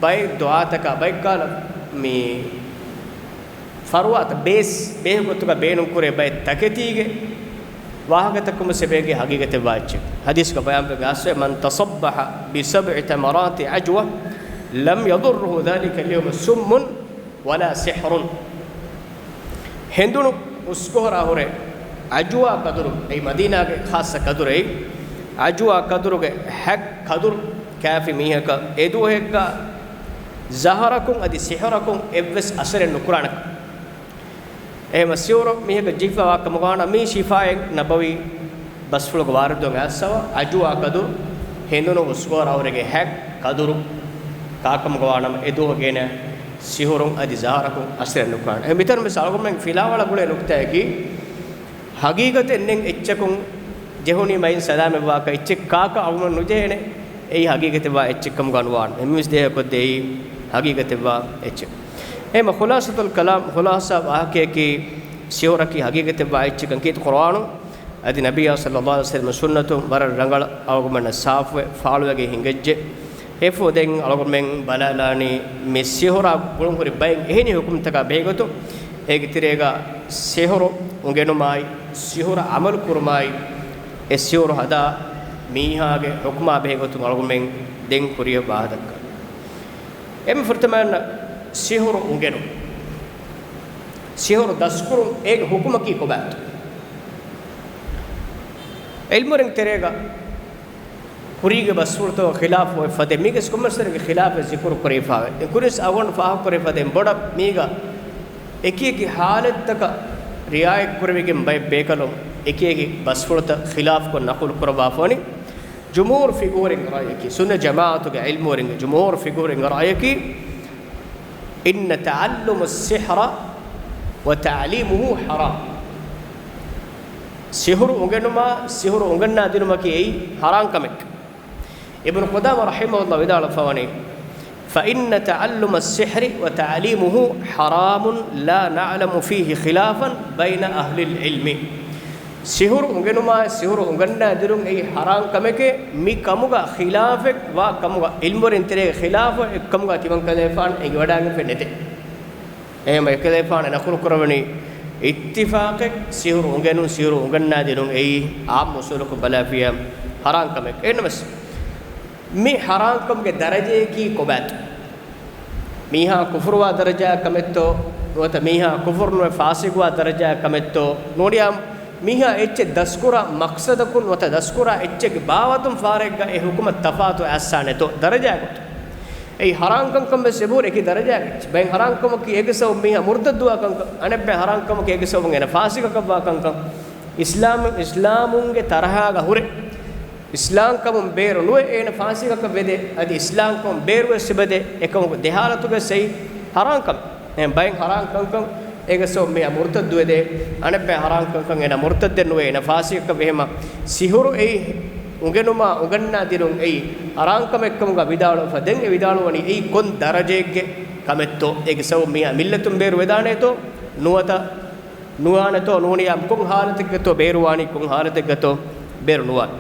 ބައެއް ދުޢާތަކާ ބައެއް ކަހަލަ މި ފަރުވާތައް ބޭސް ބޭހުގޮތުގަ ބޭނުންކުރޭ ބައެއް ތަކެތީގެ ވާހަކަތަކުން ވެސް އެބައިނގޭ ހަގީގަތެއްވާ އެއްޗެއް. ޙަދީޘްގަ ބަޔާންވެގެން އައިސްފަވޭ، من تصبح بسبع تمرات عجوة لم يضره ذلك اليوم سم ولا سحر. ހެނދުނު ހުސްކޮހުރާ ހުރެ ޢަޖުވާ ކަދުރު، އެއީ މަދީނާގެ ޚާއްޞަ ކަދުރެއް، ޢަޖުވާ ކަދުރުގެ ހަތް ކަދުރު ކާފި މީހަކަށް އެދުވަހެއްގަ ޒަހަރަކުން އަދި ސިޙުރަކުން އެއްވެސް އަސަރެއް ނުކުރާނެކަން. އެހެންމަ ސިހުރު މީހަކަށް ޖެހިފައިވާ ކަމުގަ ވާނަމަ، މި ޝިފާއެއް ނަބަވީ ބަސްފުޅުގަ ވާރިދުވެ އައިސްފަވާ، ޢަޖުވާ ކަދުރު ހެނދުނު ހުސްކޮހުރާ ހުރެގެން ހަތް ކަދުރު ކާކަމުގަ ވާނަމަ، އެދުވަހު ގޭނެ ސިހުރުން އަދި ޒަހަރަކުން އަސަރެއް ނުކުރާނެ. އެ މިތަނުން ވެސް އަޅުގަނޑުމެން ފިލާވަޅަށް ގުޅޭ ނުކުތާއަކީ، ހަގީގަތެއް ނެތް އެއްޗަކުން ޖެހުނީމަ އިން ސަލާމަތްވާކަށް އެއްޗެއް ކާކަށް އަޅުގަނޑު ނުޖެހޭނެ. އެއީ ހަގީގަތެއްވާ އެއްޗެއްކަމުގަ ނުވާނެ. އެހެންވެސް ދޭހަކޮށްދޭ އެއީ ހަގީގަތެއްވާ އެއްޗެއް. އެހެންމަ ޚުލާޞަތުލް ކަލާމް، ޚުލާޞާ ވާހަކަޔަކީ، ސިހުރަކީ ހަގީގަތެއްވާ އެއްޗެއްކަން ކީރިތި ޤުރުއާނުން އަދި ނަބިއްޔާ ޞައްލައްލާހު ޢަލައިހި ވަސައްލަމް ސުންނަތުން ވަރަށް ރަނގަޅަށް އަޅުގަނޑުމެންނަށް ސާފުވެ ފާޅުވެގެން ހިނގައްޖެ. އެފޯ ދެން އަޅުގަނޑުމެން ބަލާލާނީ މި ސިހުރާ ގުޅުންހުރި ބައެއް އެހެނި ޙުކުމްތަކާ ބެހޭގޮތުން، އޭގެ ތެރޭގަ ސިހުރު އުނގެނުމާއި، ސިހުރަށް ޢަމަލު ކުރުމާއި، އެ ސިހުރު ހަދާ މީހާގެ ޙުކުމާ ބެހޭގޮތުން އަޅުގަނޑުމެން ދެން ކުރިއަށް ވާހަކަ ދައްކާ. އެންމެ ފުރަތަމަ ސިހުރު އުނގެނުން. ސިހުރު ދަސްކުރުން އޭގެ ޙުކުމަކީ ކޮބާތޯ؟ ޢިލްމުވެރިން ތެރޭގަ ކުރީގެ ބަސްފުޅުތަކުގެ ޚިލާފު އޮތް ފަދައިން، މީގެ ކޮންމެސްވަރެއްގެ ޚިލާފެއް ޒިކުރު ކުރެވިފައެވެ. އެ ކުރިން އަޅުގަނޑު ފާހަގަކުރެވި ފަދައިން ބޮޑަށް މީގަ އެކި އެކި ޙާލަތްތަކަށް ރިޢާޔަތް ކުރެވިގެން ބައެއް ބޭކަލުން އެކި އެކި ބަސްފުޅުތައް ޚިލާފުކޮށް ނަޤުލު ކުރައްވާފަވަނީ. ޖުމްހޫރު ފިޤުހުވެރިންގެ ރައުޔަކީ، ސުންނަ ޖަމާޢަތުގެ ޢިލްމުވެރިންގެ، ޖުމްހޫރު ފިޤުހުވެރިންގެ ރައުޔަކީ، إن تعلم السحر وتعليمه حرام. ސިހުރު އުނގެނުމާ، ސިހުރު އުނގަންނާ ދިނުމަކީ އެއީ ޙަރާން ކަމެއް. އިބްނު ޤުދާމާ ރަޙިމަހުﷲ ވިދާޅުވެފަވަނީ، فإن تعلم السحر وتعليمه حرام لا نعلم فيه خلافا بين أهل العلم. ސިހުރު އުނގެނުމާއި ސިހުރު އުނގަންނާދިނުން އެއީ ޙަރާން ކަމެކޭ، މި ކަމުގަ ޚިލާފެއް ވާ ކަމުގަ، ޢިލްމުވެރިން ތެރޭގެ ޚިލާފު އެއްކަމުގަ ތިމަން ކަލޭފާން އެނގިވަޑާގެންފެ ނެތޭ. އެހެން އެކަލޭފާނަށް ނަޤުލު ކުރެވެނީ އިއްތިފާޤެއް، ސިހުރު އުނގެނުން ސިހުރު އުނގަންނާދިނުން އެއީ ޢާއްމު އުޞޫލަކުން ބަލާފިޔާ ޙަރާން ކަމެއް. އެހެންނަމަސް މި ޙަރާންކަމުގެ ދަރަޖަޔަކީ ކޮބާތޯ؟ މީހާ ކުފުރުވާ ދަރަޖައަށް ކަމެއްތޯ؟ ނުވަތަ މީހާ ކުފުރު ނުވެ ފާސިޤުވާ ދަރަޖައަށް ކަމެއްތޯ؟ ނޫނިއްޔާ މީހާ އެއްޗެއް ދަސްކުރާ މަޤްޞަދަކުން ނުވަތަ ދަސްކުރާ އެއްޗެއްގެ ބާވަތުން ފާރެއްގަ އެ ޙުކުމަށް ތަފާތު އައްސާނެތޯ ދަރަޖާ ގޮތުން؟ އެއީ ޙަރާން ކަންކަން ވެސް އެބަހުރި އެކި ދަރަޖާގެ އެއްޗެއް. ބައެއް ޙަރާންކަމަކީ އޭގެ ސަބަބުން މީހާ މުރުތައްދުވާ ކަންކަން، އަނެއްބައި ޙަރާންކަމަކީ އޭގެ ސަބަބުން އޭނަ ފާސިޤަކަށްވާ ކަންކަން. އިސްލާމް، އިސްލާމުންގެ ތަރަހާގަ ހުރެ އިސްލާމްކަމުން ބޭރު ނުވެ އޭނަ ފާސިޤަކަށް ވެދޭ، އަދި އިސްލާމްކަމުން ބޭރުވެސް އެބަދޭ، އެކަމަކު ދެ ޙާލަތުގަ ސައި ޙަރާންކަމެއް. އެހެން ބައެއް ޙަރާން ކަންކަން އޭގެ ސަބަބުން މީހާ މުރުތައްދުވެދޭ، އަނެއްބައި ޙަރާން ކަންކަން އޭނަ މުރުތައްދެއް ނުވޭ، އޭނަ ފާސިޤަކަށް ވޭ. އެހެމަ ސިހުރު އެއީ އުނގެނުމާ އުނގަންނާ ދިނުން އެއީ ޙަރާންކަމެއްކަމުގަ ވިދާޅުވެފަ. ދެން އެ ވިދާޅުވަނީ އެއީ ކޮން ދަރަޖައެއްގެ ކަމެއްތޯ؟ އޭގެ ސަބަބުން މީހާ މިއްލަތުން ބޭރު ވެދާނޭތޯ ނުވަތަ ނުވާނެތޯ؟ ނޫނިއްޔާ ކޮން ޙާލަތެއްގަތޯ ބޭރުވާނީ، ކޮން ޙާލަތެއްގަތޯ ބޭރު ނުވާނީ؟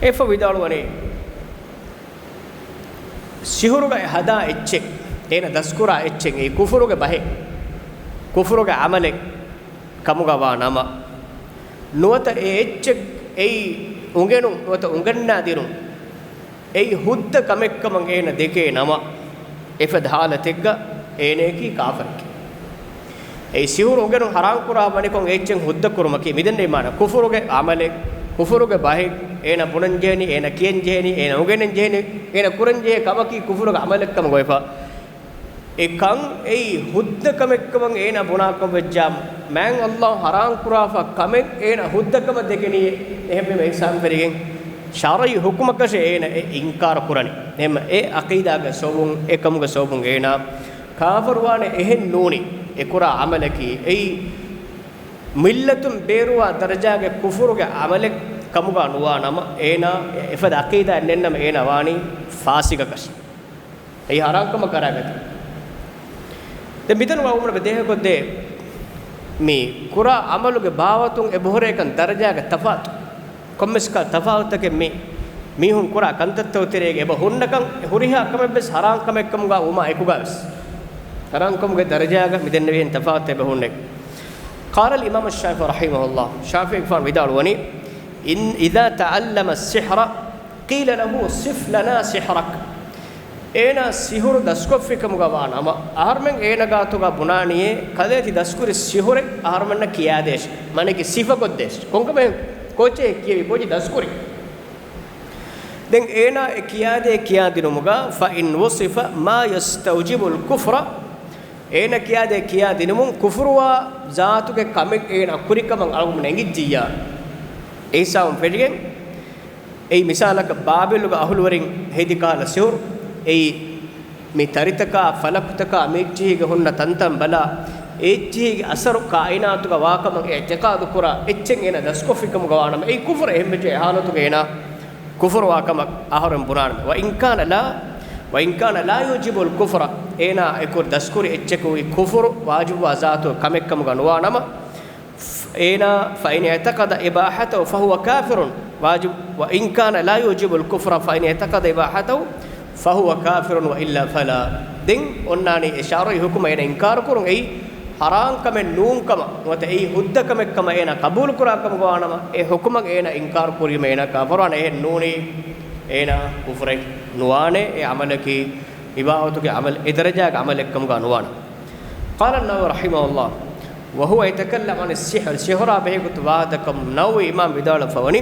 އެފަ ވިދާޅުވަނީ، ސިހުރުގައި ހަދާ އެއްޗެއް، އޭނަ ދަސްކުރާ އެއްޗެއް، އެއީ ކުފުރުގެ ބަހެއް، ކުފުރުގެ ޢަމަލެއް ކަމުގަ ވާ ނަމަ، ނުވަތަ އެ އެއްޗެއް އެއީ އުނގެނުން ނުވަތަ އުނގަންނާދިނުން އެއީ ހުއްދަ ކަމެއްކަމަށް އޭނަ ދެކޭ ނަމަ، އެފަދަ ޙާލަތެއްގަ އޭނަޔަކީ ކާފަރެކޭ. އެއީ ސިހުރު އުނގެނުން ޙަރާންކުރާ ވަނިކޮށް އެއްޗެއް ހުއްދަކުރުމަކީ، މިދެންނެވި މާނަ، ކުފުރުގެ ޢަމަލެއް، ކުފުރުގެ ބަހެއް، އޭނަ ބުނަންޖެހެނީ، އޭނަ ކިޔަންޖެހެނީ، އޭނަ އުނގެނެންޖެހެނީ، އޭނަ ކުރަންޖެހޭ ކަމަކީ ކުފުރުގެ ޢަމަލެއްކަމަށް އޮތްފަ. އެކަން އެއީ ހުއްދަ ކަމެއްކަމަށް އޭނާ ބުނާކަން ވެއްޖާ، މާތް ﷲ ޙަރާންކުރާފަ ކަމެއް އޭނާ ހުއްދަ ކަމަށް ދެކެނީ. އެހެންވީމަ އިޙްސާންވެރިގެން ޝަރުޢީ ޙުކުމަކަށެއް އޭނާ އެ އިންކާރު ކުރަނީ. އެހެން އެ ޢަޤީދާގެ ސަބަބުން، އެ ކަމުގެ ސަބަބުން އޭނާ ކާފަރުވާނެ. އެހެން ނޫނީ، އެ ކުރާ ޢަމަލަކީ އެއީ މިއްލަތުން ބޭރުވާ ދަރަޖާގެ ކުފުރުގެ ޢަމަލެއް ކަމުގަ ނުވާ ނަމަ، އޭނާ އެފަދަ ޢަޤީދާއެއް ނެތްނަމަ އޭނާ ވާނީ ފާސިޤަކަށް. އެއީ ޙަރާންކަމަށް ކަރާގަތީ. ދެން މިތަނުގަ އަޅުގަނޑު ދޭހަކޮށްދޭ މި ކުރާ ޢަމަލުގެ ބާވަތުން އެބަހުރޭކަން ދަރަޖާގެ ތަފާތު. ކޮންމެސް ކަ-، ތަފާތުތަކެއް މި މީހުން ކުރާ ކަންތައްތަކުގެ ތެރޭގަ އެބަ ހުންނަކަން، ހުރިހާ ކަމެއްވެސް ޙަރާން ކަމެއްކަމުގަ ވުމާ އެކުގަވެސް ޙަރާންކަމުގެ ދަރަޖާގަ މިދެންނެވިހެން ތަފާތު އެބަ ހުންނެ. قال الإمام الشافعي رحمه الله، ޝާފިޢީ ގެފާނު ވިދާޅުވަނީ، إن، إذا تعلم السحر قيل له صف لنا سحرك. އޭނާ ސިހުރު ދަސްކޮށްފިކަމުގަ ވާ ނަމަ، އަހަރުމެން އޭނަ ގާތުގަ ބުނާނީއޭ، ކަލޭ ތި ދަސްކުރި ސިހުރެއް އަހަރުމެންނަށް ކިޔާދޭށޭ. މާނައަކީ ސިފަކޮށްދޭށޭ. ކޮންކަމެއް ކޯޗެއް ކިޔެވި، ކޯޗެއް ދަސްކުރި. ދެން އޭނާ އެ ކިޔާދޭ ކިޔާދިނުމުގަ، فإن وصف ما يستوجب الكفر، އޭނަ ކިޔާދޭ ކިޔާދިނުމުން ކުފުރުވާ ޒާތުގެ ކަމެއް އޭނަ ކުރިކަމަށް އަޅުގަނޑު އެނގިއްޖިއްޔާ، އެ ހިސާބުން ފެށިގެން، އެއީ މިސާލަކަށް ބާބިލުގެ އަހުލުވެރިން ހެދި ކަހަލަ ސިހުރު، އެއީ މި ތަރިތަކާ، ފަލަކުތަކާ، މި އެއްޗިހީގެ ހުންނަ ތަންތަން ބަލާ، އެ އެއްޗިހީގެ އަސަރު ކާއިނާތުގަ ވާކަމަށް އިޢްތިޤާދު ކުރާ އެއްޗެއް އޭނަ ދަސްކޮށްފިކަމުގަ ވާނަމަ، އެއީ ކުފުރެއް. އެހެންވެއްޖެ އެ ޙާލަތުގަ އޭނާ ކުފުރުވާ ކަމަށް އަހަރެން ބުނާނަމޭ. وإن كان لا، وإن كان لا يوجب الكفر، އޭނާ އެ ކުރި ދަސްކުރި އެއްޗަކު އެއީ ކުފުރު ވާޖިބުވާ ޒާތުގެ ކަމެއްކަމުގަ ނުވާނަމަ، އޭނާ، فإن اعتقد إباحته فهو كافر، ވާޖިބު، وإن كان لا يوجب الكفر فإن اعتقد إباحته فهو كافر وإلا فلا. ދެން އޮންނާނީ އެ ޝަރުޢީ ޙުކުމަށް އޭނަ އިންކާރު ކުރުން، އެއީ ޙަރާން ކަމެއް ނޫން ކަމަށް ނުވަތަ އެއީ ހުއްދަ ކަމެއް ކަމަށް އޭނާ ޤަބޫލު ކުރާ ކަމުގަ ވާނަމަ، އެ ޙުކުމަށް އޭނާ އިންކާރު ކުރީމަ އޭނާ ކާފަރުވާނެ. އެހެން ނޫނީ އޭނާ ކުފުރެއް ނުވާނެ. އެ ޢަމަލަކީ އިބާދަތުގެ ޢަމަލް، އެ ދަރަޖާގެ ޢަމަލެއްކަމުގަ ނުވާނެ. قال النووي رحمه الله، وهو يتكلم عن السحر، ސިހުރާ ބެހޭގޮތު ވާހަކަ ދައްކަމުން ނަވަވީ އިމާމް ވިދާޅުވެފަވަނީ،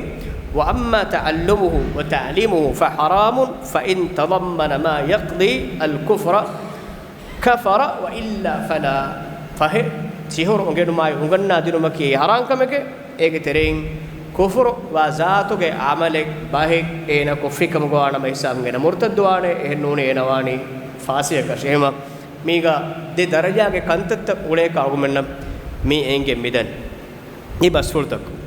وأما تعلمه وتعليمه فحرام، فإن تضمن ما يقتضي الكفر كفر وإلا فلا. ފަހެ، ސިހުރު އުނގެނުމާއި އުނގަންނާ ދިނުމަކީ ޙަރާން ކަމެކޭ. އޭގެ ތެރެއިން ކުފުރު ވާ ޒާތުގެ ޢަމަލެއް ބަހެއް އޭނަ ކޮށްފިކަމުގަ ވާނަމަ އިސްލާމްގެ އޭނަ މުރުތައްދުވާނެ. އެހެން ނޫނީ އޭނަ ވާނީ ފާސިޤަކަށް. އެހެމަ މީގަ ދެ ދަރަޖާގެ ކަންތައްތައް އުޅޭކަށް އަޅުގަނޑުމެންނަށް މި އެނގެން މިދަނީ. މި ބަސްފުޅުތަކުން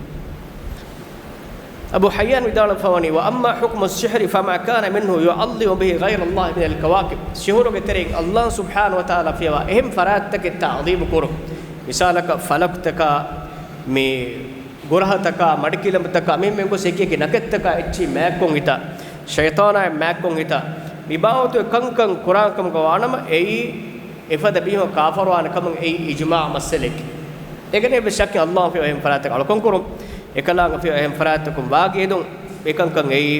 އަބޫ ޙައްޔާން ވިދާޅުވެފަވަނީ، وأما حكم السحر فما كان منه يعظم به غير الله من الكواكب. ސިހުރުގެ ތެރެއިން ﷲ ސުބްޙާނަހޫ ވަތަޢާލާ ފިޔަވާ އެހެން ފަރާތްތަކެއް ތަޢުޡީމު ކުރުން، މިސާލަކަށް ފަލަކުތަކާ، މި ގުރަހަތަކާ، މަޑިކިލަނބުތަކާ، މި މެންގޮސް އެކި އެކި ނަކެއްތަކާ އެއްޗި މާތްކޮށް ހިތާ، ޝައިޠާނާއި މާތްކޮށް ހިތާ، މި ބާވަތު ކަންކަން ކުރާ ކަމުގަ ވާނަމަ، އެއީ އެފަދަ މީހުން ކާފަރުވާނެ ކަމަށް އެއީ އިޖުމާޢު މައްސަލައެކެވެ. އެކަނި އެއްވެސް ޝައްކެއް އައްލާހު ފިޔަވަހެން ފަރާތަކަށް އަޅުކަން ކުރުން، އެކަލާނގެ ފިޔަވަހެން ފަރާތަކުން ވާގިއެދުން، އެކަންކަން އެއީ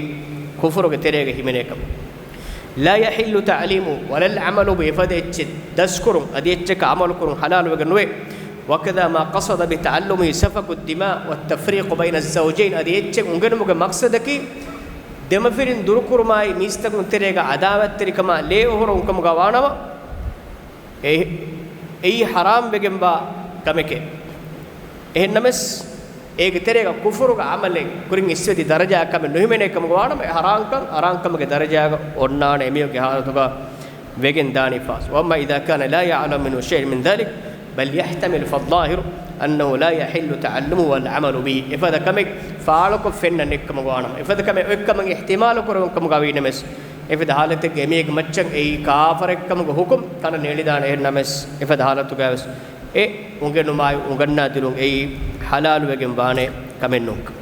ކުފުރުގެ ތެރޭގަ ހިމެނޭ ކަމަށް. لا يحل تعليمه ولا العمل به، އެފަދަ އެއްޗެއް ދަސްކުރުން، އަދި އެއްޗަކަށް ޢަމަލުކުރުން ޙަލާލުވެގެން ނުވޭ. وكذا ما قصد بتعلمه سفك الدماء والتفريق بين الزوجين، އަދި އެއްޗެއް އުނގެނުމުގެ މަޤްޞަދަކީ ދެމަފިރިން ދުރުކުރުމާއި، މީސްތަކުން ތެރޭގަ ޢަދާވަތްތެރިކަމާ ލޭ އޮހޮރުވުން ކަމުގަ ވާނަމަ، އެ-، އެއީ ޙަރާމް ވެގެންވާ ކަމެކޭ. އެހެންނަމަވެސް، އޭގެ ތެރޭގަ ކުފުރުގެ ޢަމަލެއް ކުރިން އިސްވެދި ދަރަޖައަކަށް ކަމެއް ނުހިމެނޭ ކަމުގަ ވާނަމަ، އެ ޙަރާމްކަން ޙަރާމްކަމުގެ ދަރަޖާގަ އޮންނާނެ އެމީހުންގެ ޙާލަތުގަ ވެގެން ދާނީ ފާސް. وأما إذا كان لا يعلم منه شيئا من ذلك، بل يحتمل، فالظاهر أنه لا يحل تعلمه والعمل به. އެފަދަ ކަމެއް ފާޅުކޮށް ފެންނަން އެއްކަމުގަ ވާނަމަ، އެފަދަ ކަމެއް އޮތްކަމަށް އިޙްތިމާލު ކުރެވުން ކަމުގަ ވީނަމަވެސް، އެފަދަ ޙާލަތެއްގަ އެމީހެއްގެ މައްޗަށް އެއީ ކާފަރެއްކަމުގެ ޙުކުމް ކަނޑަ ނެޅިދާނެ. އެހެންނަމަވެސް، އެފަދަ ޙާލަތުގަވެސް އެ އުނގެނުމާއި އުނގަންނާދިނުން އެއީ ޙަލާލުވެގެން ވާނެ ކަމެއް ނޫންކަން.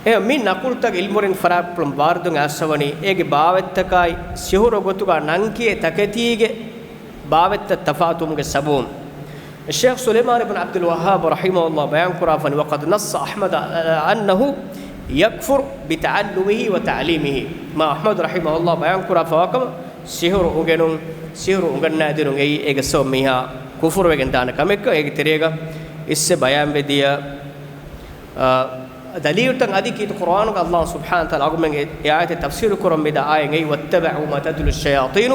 އެ މި ނަޤުލުތައް ޢިލްމުވެރިން ފަރާތްޕުޅުން ވާރިދުން އައިސްފަވަނީ، އޭގެ ބާވަތްތަކާއި ސިހުރު ގޮތުގަ ނަންކިޔޭ ތަކެތީގެ ބާވަތްތައް ތަފާތުވުމުގެ ސަބަބުން. ޝޭޚް ސުލައިމާން ބިން ޢަބްދުލް ވައްހާބް ރަޙިމަހުﷲ ބަޔާންކުރާފަނި، وقد نص أحمد على أنه يكفر بتعلمه وتعليمه. މާ އަޙްމަދު ރަޙިމަހުﷲ ބަޔާންކުރާފަވާކަމަށް، ސިހުރު އުނގެނުން، ސިހުރު އުނގަންނާދިނުން އެއީ އޭގެ ސަބަބުން މީހާ ކުފުރުވެގެން ދާނެ ކަމެއްކަން. އޭގެ ތެރޭގަ އިސްވެ ބަޔާންވެދިޔަ، އާ، ދަލީލުތައް އަދި ކީރިތި ޤުރުއާނުގަ އައްލާހު ސުބްޙާނަހު ވަތަޢާލާ އަޅުގަނޑުމެން އެ އާޔަތެއް ތަފްސީރު ކުރަން މިދާ އާޔަތް އެއީ، واتبعوا ما تتلو الشياطين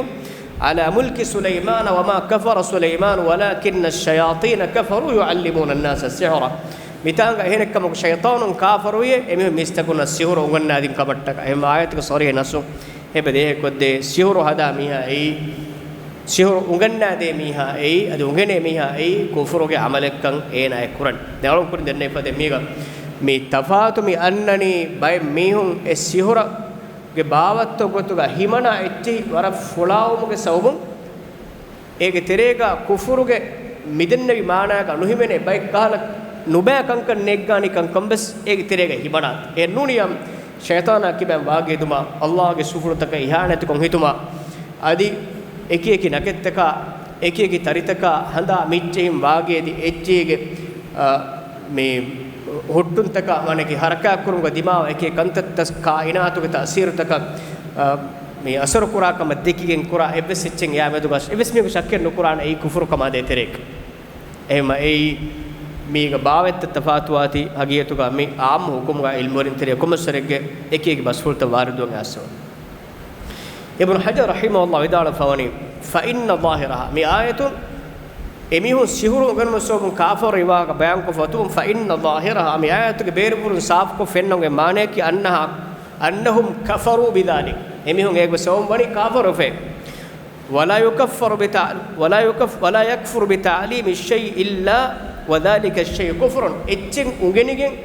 على ملك سليمان وما كفر سليمان ولكن الشياطين كفروا يعلمون الناس السحر. މިތާނގަ އެހެނެއްކަމަކު ޝައިޠާނުން ކާފަރުވިއޭ އެމީހުން މީސްތަކުންނަށް ސިހުރު އުނގަންނާދިން ކަމަށްޓަކާ. އެހެން އާޔަތުގެ ޞަރީޙު ނައްޞު އެބަ ދޭހަކޮށްދޭ، ސިހުރު ހަދާ މީހާ އެއީ، ސިހުރު އުނގަންނާދޭ މީހާ އެއީ، އަދި އުނގެނޭ މީހާ އެއީ ކުފުރުގެ ޢަމަލެއްކަން އޭނާއެއް ކުރަން. ދެން އަޅުން ކުރިން ދެންނެވިފަދަ މީގަ މި ތަފާތު މި އަންނަނީ ބައެއް މީހުން އެ ސިހުރުގެ ބާވަތްތައް ގޮތުގަ ހިމަނާ އެއްޗެހި ވަރަށް ފުޅާވުމުގެ ސަބަބުން އޭގެ ތެރޭގަ ކުފުރުގެ މިދެންނެވި މާނާގަ ނުހިމެނޭ ބައެއް ކަހަލަ ނުބައި ކަންކަން ނޭއްގާނީ ކަންކަން ވެސް އޭގެ ތެރޭގަ ހިމަނާ. އެ ނޫނިޔާ ޝައިޠާނާ ކިބައިން ވާގިއެދުމާ، އައްލާހުގެ ސުފުޅުތަކަށް އިހާނެތިކޮށް ހިތުމާ، އަދި އެކި އެކި ނަކެއްތަކާ، އެކި އެކި ތަރިތަކާ ހަނދާ މިއްޗެހިން ވާގިއެދި އެއްޗެހިގެ، އާ، މި ހުއްޓުންތަކާ ވަނެކި ހަރަކާތްކުރުމުގަ ދިމާވާ އެކި ކަންތައްތައް ކާއިނާތުގެ ތައުސީރުތަކަށް، އާ، މި އަސަރު ކުރާ ކަމަށް ދެކިގެން ކުރާ އެއްވެސް އެއްޗެއް އެއާ މެދުގަ އެއްވެސް މީހަކު ޝައްކެއް ނުކުރާނެ އެއީ ކުފުރު ކަމާ ދޭތެރޭގަ. އެހެންވީމަ އެއީ މީގަ ބާވަތްތައް ތަފާތުވާތީ ހަގީގަތުގަ މި އާއްމު ހުކުމުގަ ޢިލްމުވެރިން ތެރެއަށް ކޮންމެސް ވަރެއްގެ އެކި އެކި ބަސްފުޅުތައް ވާރިދުވެގެން އައިސްފަ. އިބްނު ޙަޖަރު ރަޙިމަހުﷲ ވިދާޅުވެފަވަނީ، فإن ظاهرها، މި އާޔަތުން އެމީހުން ސިހުރު އުނގެނުމުގެ ސަބަބުން ކާފަރުވި ވާހަކަ ބަޔާންކޮށްފަ އޮތުމުން، فإن ظاهرها، މި އާޔަތުގެ ބޭރުފުޅުން ސާފުކޮށް ފެންނަން އޮތް މާނަޔަކީ، أنها، أنهم كفروا بذلك، އެމީހުން އޭގެ ސަބަބުން ވަނީ ކާފަރުވެފަ. ولا يكفر بتع-، ولا يكف-، ولا يكفر بتعليم الشيء إلا وذلك الشيء كفر. އެއްޗެއް އުނގެނިގެން